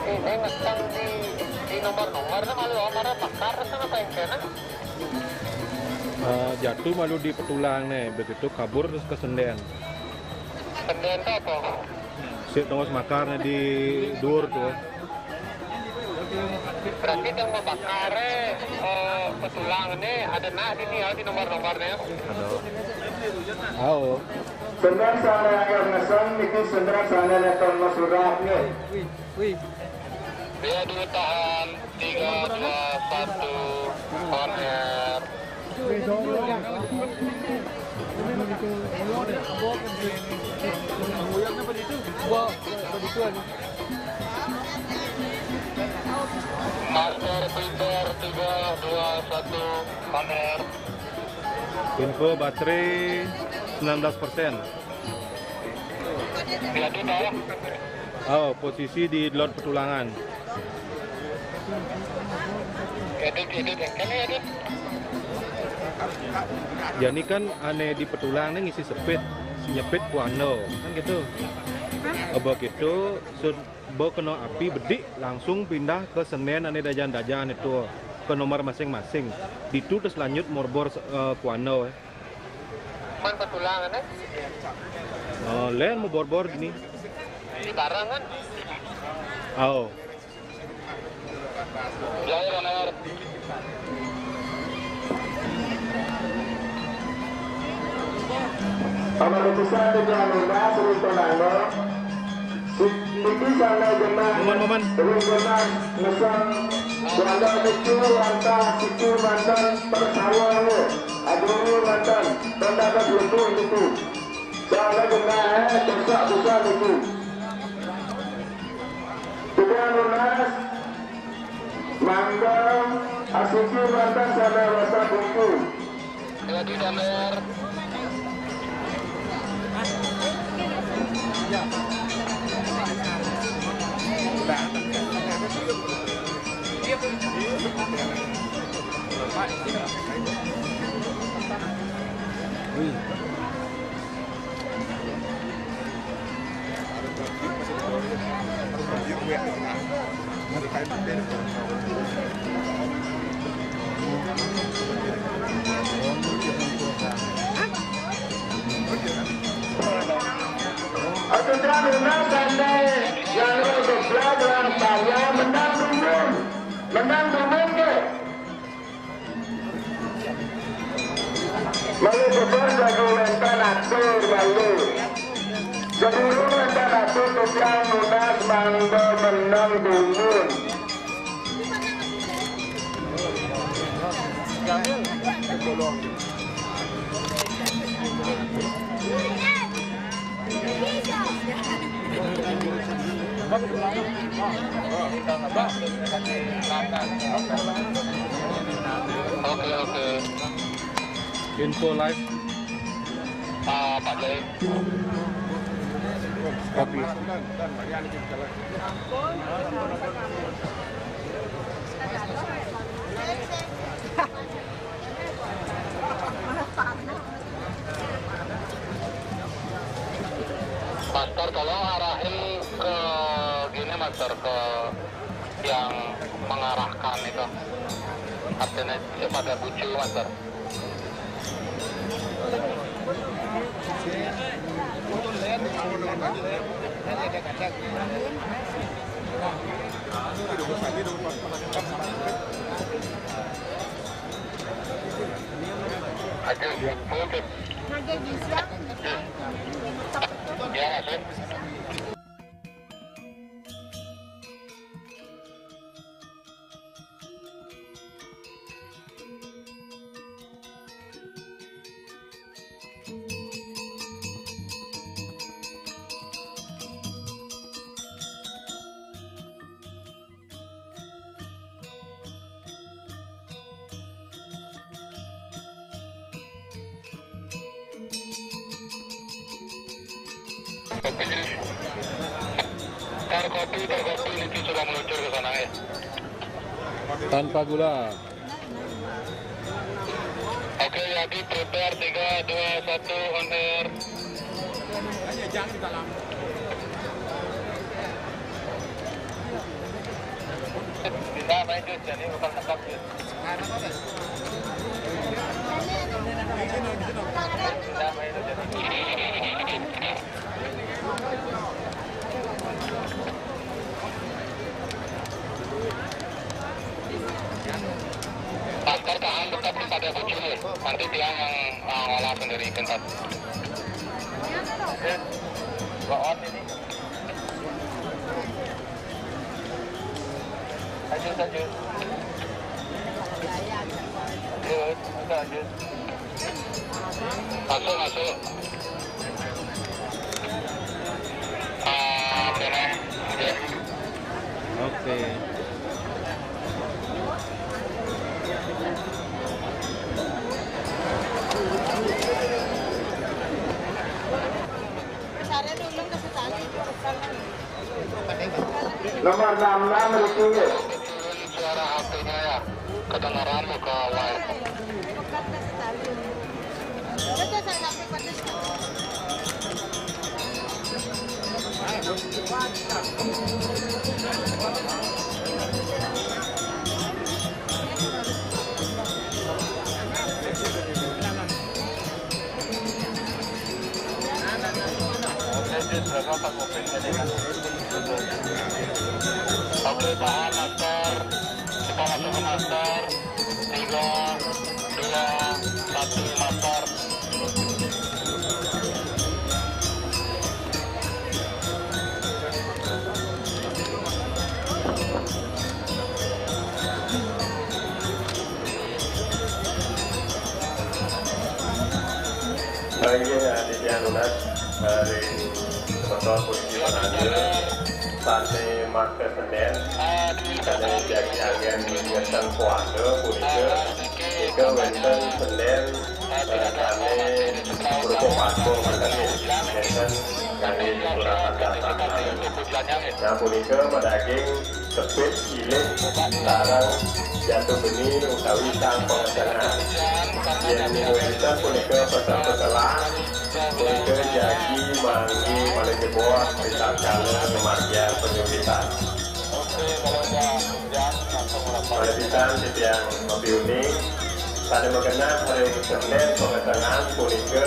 Ini mesen di, di nomor-nomor nih, malu nomornya bakar, sana apa yang kena? Eh, jatuh malu di petulang nih, begitu kabur terus ke senden. Senden itu apa? Si tongos makar nih di dur tuh. Berarti yang mau bakar, eh, petulang nih ada nah di, di nomor-nomornya. Aduh. Aduh. Senden sana yang ngeseng, niki senden sana yang ngeseng surat nih. Dia dulu tahan. Tiga, dua, satu, on air. Master Printer, tiga, dua, satu, on air. Info baterai sembilan belas persen. Lihat di bawah. Oh, posisi di lot petulangan. Edit, edit, kan ya, edit. Jadi kan ane di petulang nih ngisi sepit, nyepit kuando, kan gitu. Apa gitu, sud-, ba kena api bedik, langsung pindah ke senden ane dajan-dajan itu, ke nomor masing-masing. Ditu terus lanjut morbor, eh, kuando, eh. Man petulang, eh? Oh, len mau borbor gini. Di barang kan? Oh. Jaya benar. Pamalutusan di Jalan Rimba, Sri Tonanggo. Siki sana genah. Momen, momen. Ring genah ngesang kuanda niku wantah siki manten persawa. Adungi manten pendapat lebih niku. Sana genah, eh, susah-susah niku. Sudah lunas, mangga asiki manten sana rasa buku. Jadi, Damer. Putra Luna Pandai yang bergeblak dalam saya menang dumun. Menang dumun ke? Malu betul bagi wénten atur malu. Jadi wénten atur tukang lunas mangga menang dumun. Oke, oke. Info live. Ah, Pak Jai. Kopi. Master, tolong arahin ke gini, Master, ke yang mengarahkan itu. Artinya pada bucu, Master. Aduh, mungkin. Ya, masuk. Tar kopi, tar kopi, Liki sudah meluncur ke sana, ya. Tanpa gula. Oke, Yadi, prepare, tiga, dua, satu, on air. Bisa main, Jus, jadi bukan tetap, Jus. Bisa main, Jus, jadi. Masker tahan tetap di pada kucing, ya. Nanti dia yang, uh, ngolah sendiri, pintar. Oke. Bawa on ini. Lanjut, lanjut. Lanjut, lanjut. Masuk, masuk. Ah, oke, Nek. Oke. Nomor enam enam Ricky. Suara H P-nya, ya, kedengaran buka live. Oke, Jus, berapa, Pak Kopil, tadi, kan? Oke, tahan, Master. Kita masuk ke Master. Tiga, dua, satu, Master. Inggih, titiang nunas ring semeton puniki pananda sané makasendén, sané jagi anggén ngesen kuasa punika, nika wénten sendén, eh, sané rupa padma manten nggih, wénten kangge suratan dasar. Nah, punika madaging tepit, ilih, sareng jatu beni utawi sang pangecengan. Yén wénten punika petel-petelan, punika jagi manggi malih jebos ritatkala ngamargiang panyempitan. Malih pisan titiang mapiuning, sané magenah ring sendén pangecengan punika,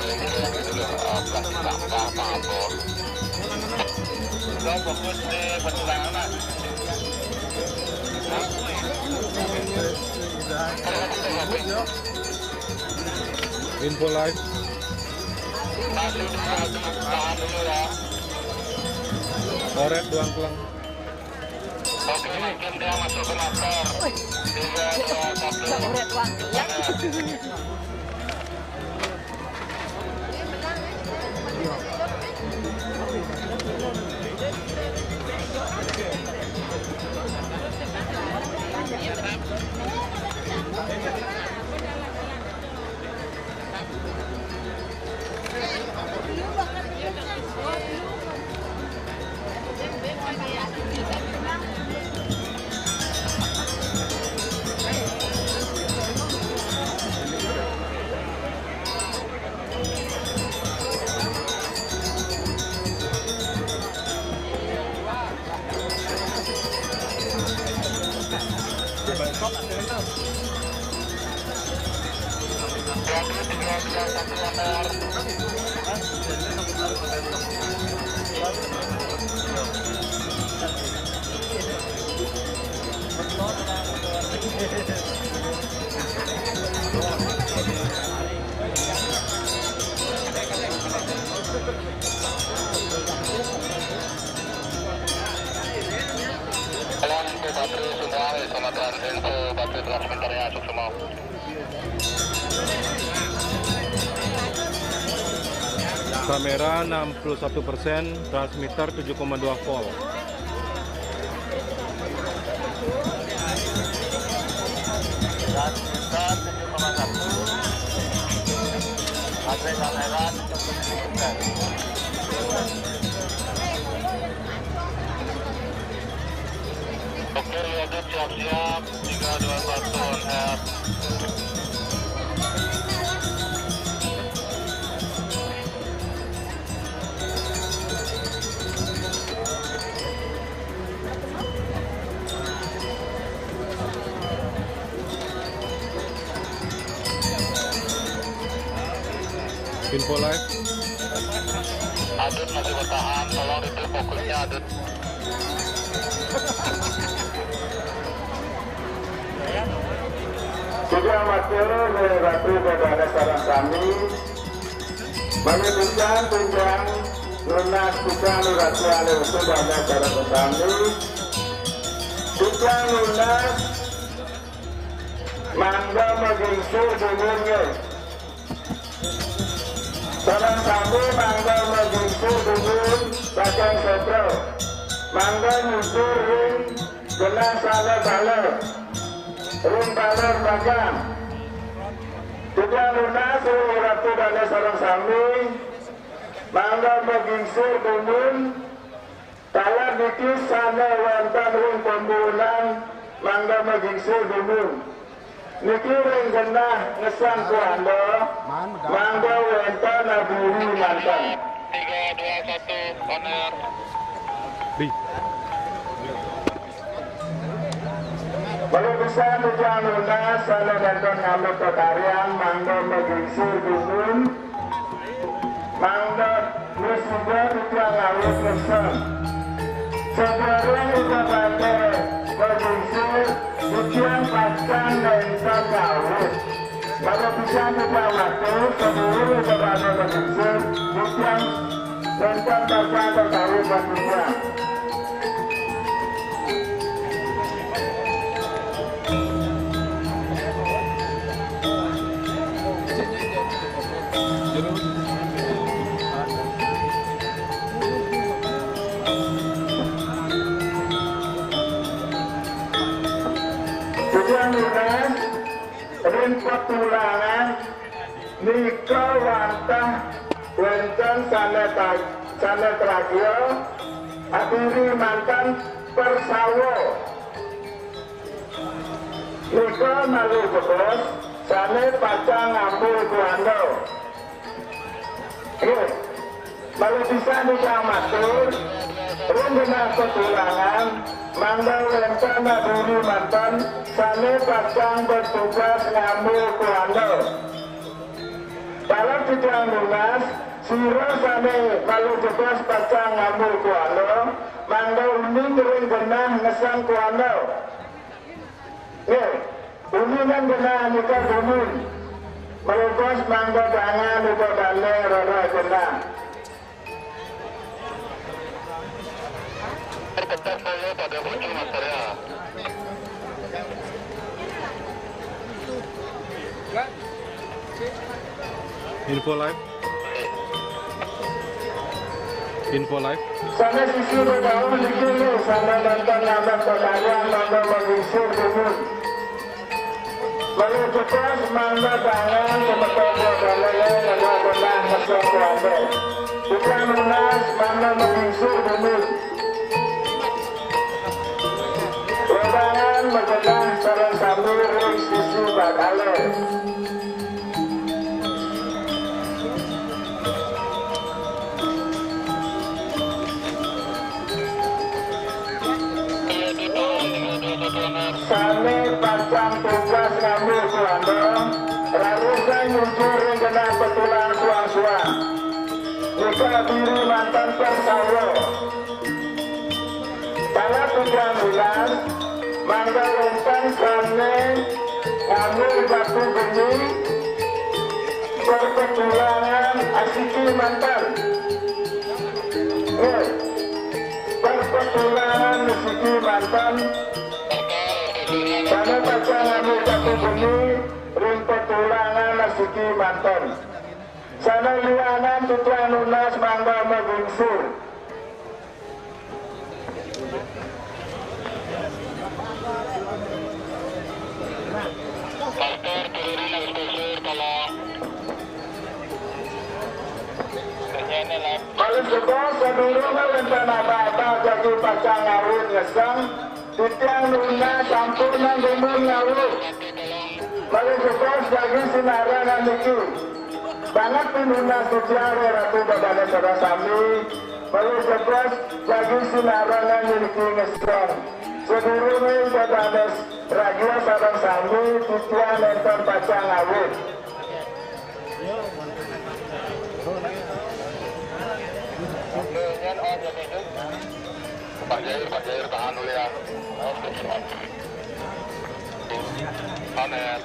Udah fokus di pertengahan, Mas. Info live. Masih di, tahan dulu ya. Oret doang pulang. Oke, mungkin dia masuk ke master. Tiga, dua, satu. Udah tuang ya. Sebentar ya, Suksma. Kamera enam puluh satu persen, transmitter tujuh koma dua volt. Transmitter tujuh koma satu. Baterai kamera tujuh puluh persen. Oke, Liadut siap-siap. Tiga, dua, satu, on air. Info live. Adut masih bertahan, tolong itu fokusnya, Adut. Sudah wakil dari Ratu Badana Sarang Sami, menunjukkan tunjang lunas bukan Ratu Ale untuk Badana Sarang Sami. Tunjang lunas, mangga magingsir dumun nggih. Sareng sami mangga magingsir dumun saking sétra. Mangga nyucur ring genah sané baler. Ring baler magang. Tiga lunas ring Ratu Dané sareng sami. Mangga magingsir dumun. Taler niki sané wénten ring pembunan mangga magingsir dumun. Niki ring genah ngesang kuanda mangga wénten aburi manten. Tiga, dua, satu, on air. Di. Baru bisa tujang lunas sané nénten ngambil pekaryan mangga magingsir dumun. Mangga wis suba titiang ngawit ngeseng. Sadéréng ida badé magingsir, titiang pacang nénten ngawit. Pada pisan titiang matur, sadurung ida badé magingsir, titiang nénten pacang kawit titiang. Tujang lunas ring petulangan nika wantah wénten sané ta-, sané tragia aburi manten Persawa. Nika malih jebos sané pacang ngambil kuanda. Nggih. Malih pisan titiang matur, ring genah petulangan, mangda wénten aburi manten sané pacang bertugas ngambil kuanda. Taler titiang nunas, sira sané malih jebos pacang ngambil kuanda, mangda uning ring genah ngesang kuanda. Nggih, uningan genah nika dumun. Malih jebos mangda dangan ida dané rereh genah. Perketat dulu pada ujung material. Info live. Info live. Sané sisi bedauh niki nggih, sané nénten nambah pekaryan mangga magingsir dumun. Malih jebos mangda dangan semeton ida dané ngelah genah ngesang kuanda. Titiang nunas mangda magingsir dumun. Wedangan magenah sareng sami ring sisi bakala. Sané pacang tugas ngambil kuanda, raris nyucur ring genah petulangan suang-suang. Nika aburi manten Persawa. Taler titiang nunas, mangda wénten sané ngambil batu geni, berpetulangan asiki manten. Nggih, berpetulangan asiki manten. Sané pacang ngambil kaki bumi ring petulangan siki manten. Sané lianan titiang nunas mangga magingsir. Pastor, turunin eksposur, tolong. Paling suka sadurung wénten abah-abah jagi pacang ngawit ngeseng, titiang nunas sampun dumun ngawit. Paling suka jagi sinarengan niki. Banget pinunas titiang Ratu Bapa Dane sareng sami. Paling suka jagi sinarengan niki ngeseng. Sadurungé Bapa Dane ragia sareng sami titiang nénten pacang ngawit. Pak Jair, Pak Jair, tahan dulu ya. Panen.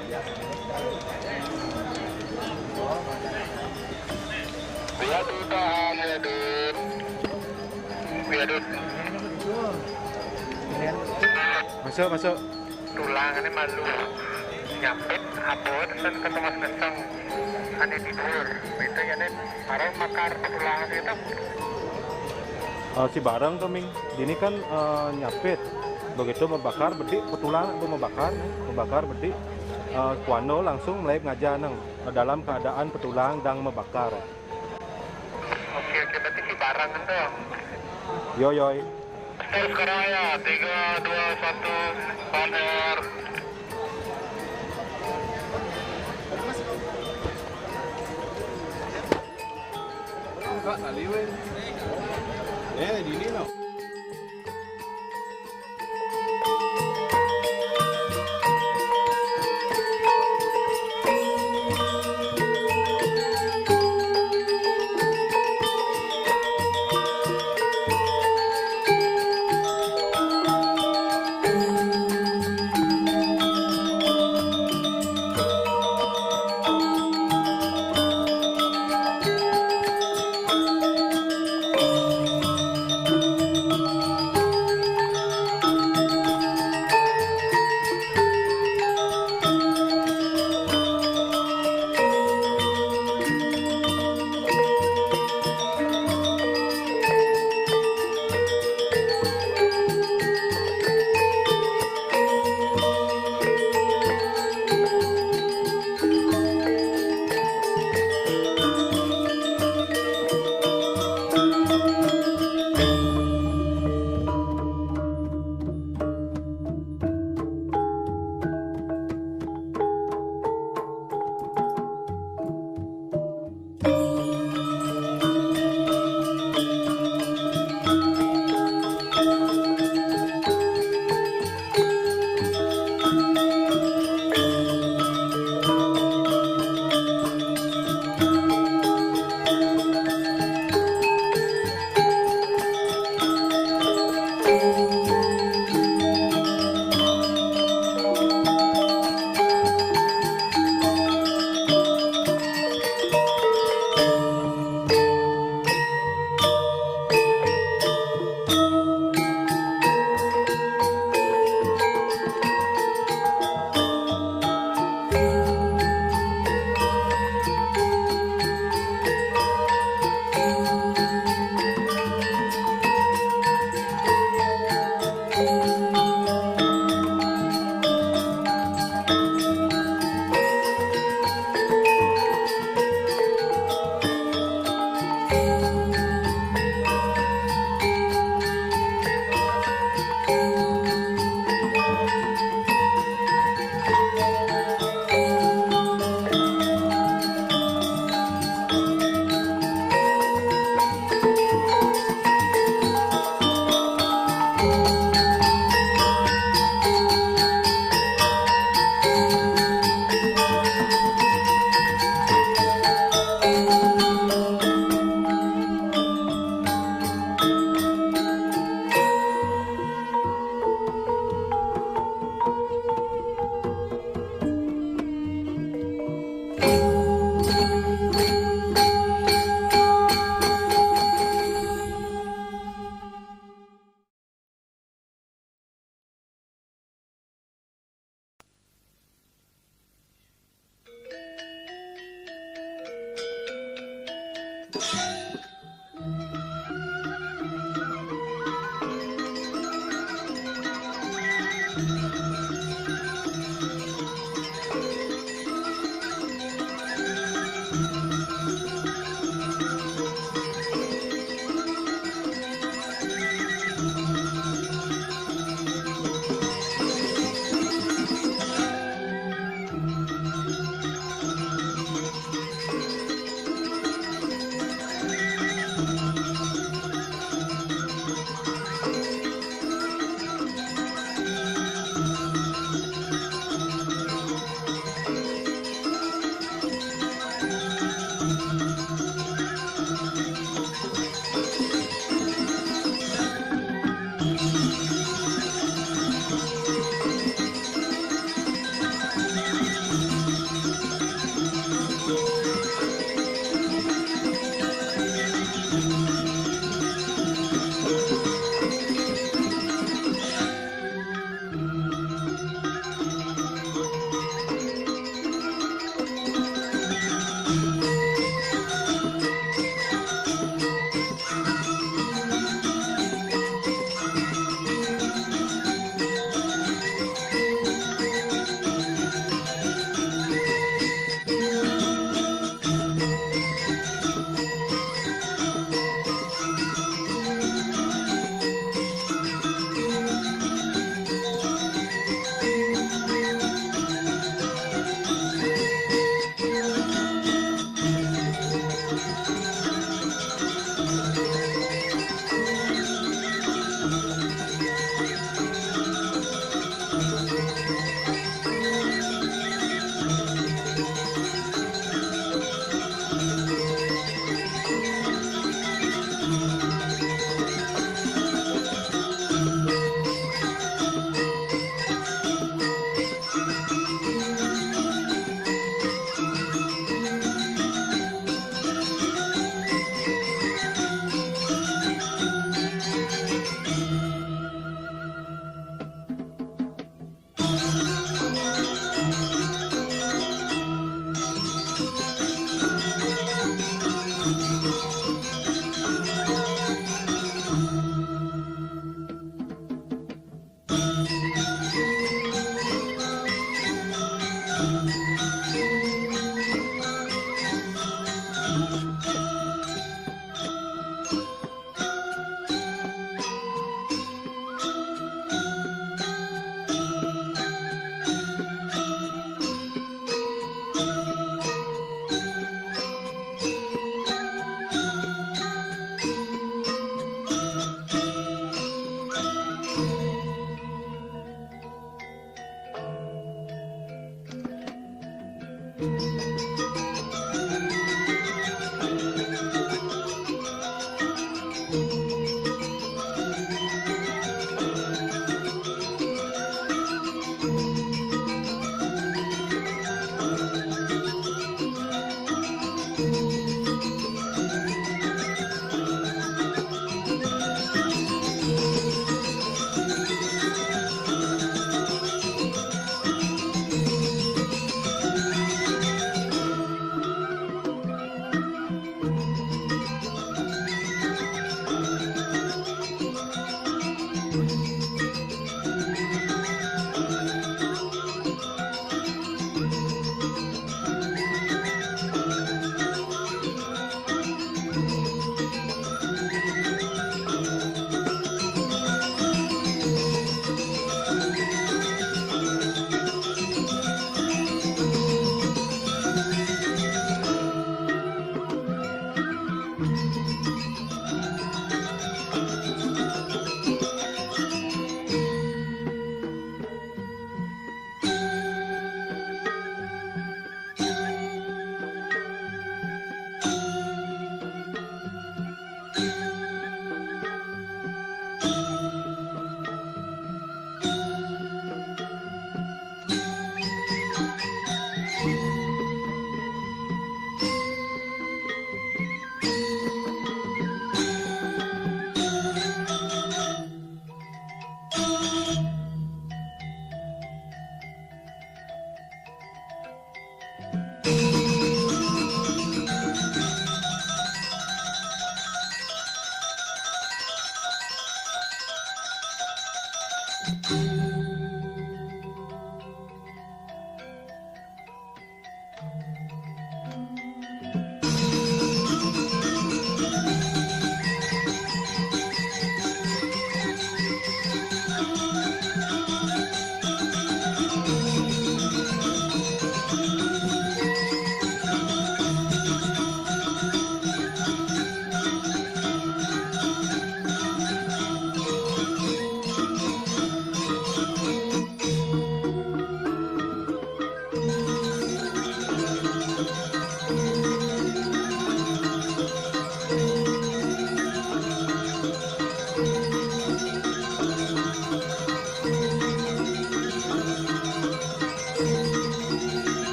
Ya, Dut, tahan ya, Dut. Ya, Dut. Masuk, masuk. Tulang ini malu nyapit, abot, kan ketemu ngeseng. Ane tidur. Beda ya, Nen. Bareng bakar tulang sih, itu. Eh, si bareng tuh, Ming. Dini kan, eh, nyapit. Begitu mabakar bedik, petulang, bu mabakar, mabakar bedik. Eh, kuana langsung melaib ngaja nang dalam keadaan petulang dang mabakar. Oke, oke, berarti si bareng kan tuh. Yo, yoi. Start sekarang ya, tiga, dua, satu, on air. Kak, tali, weh. Eh, dini, no.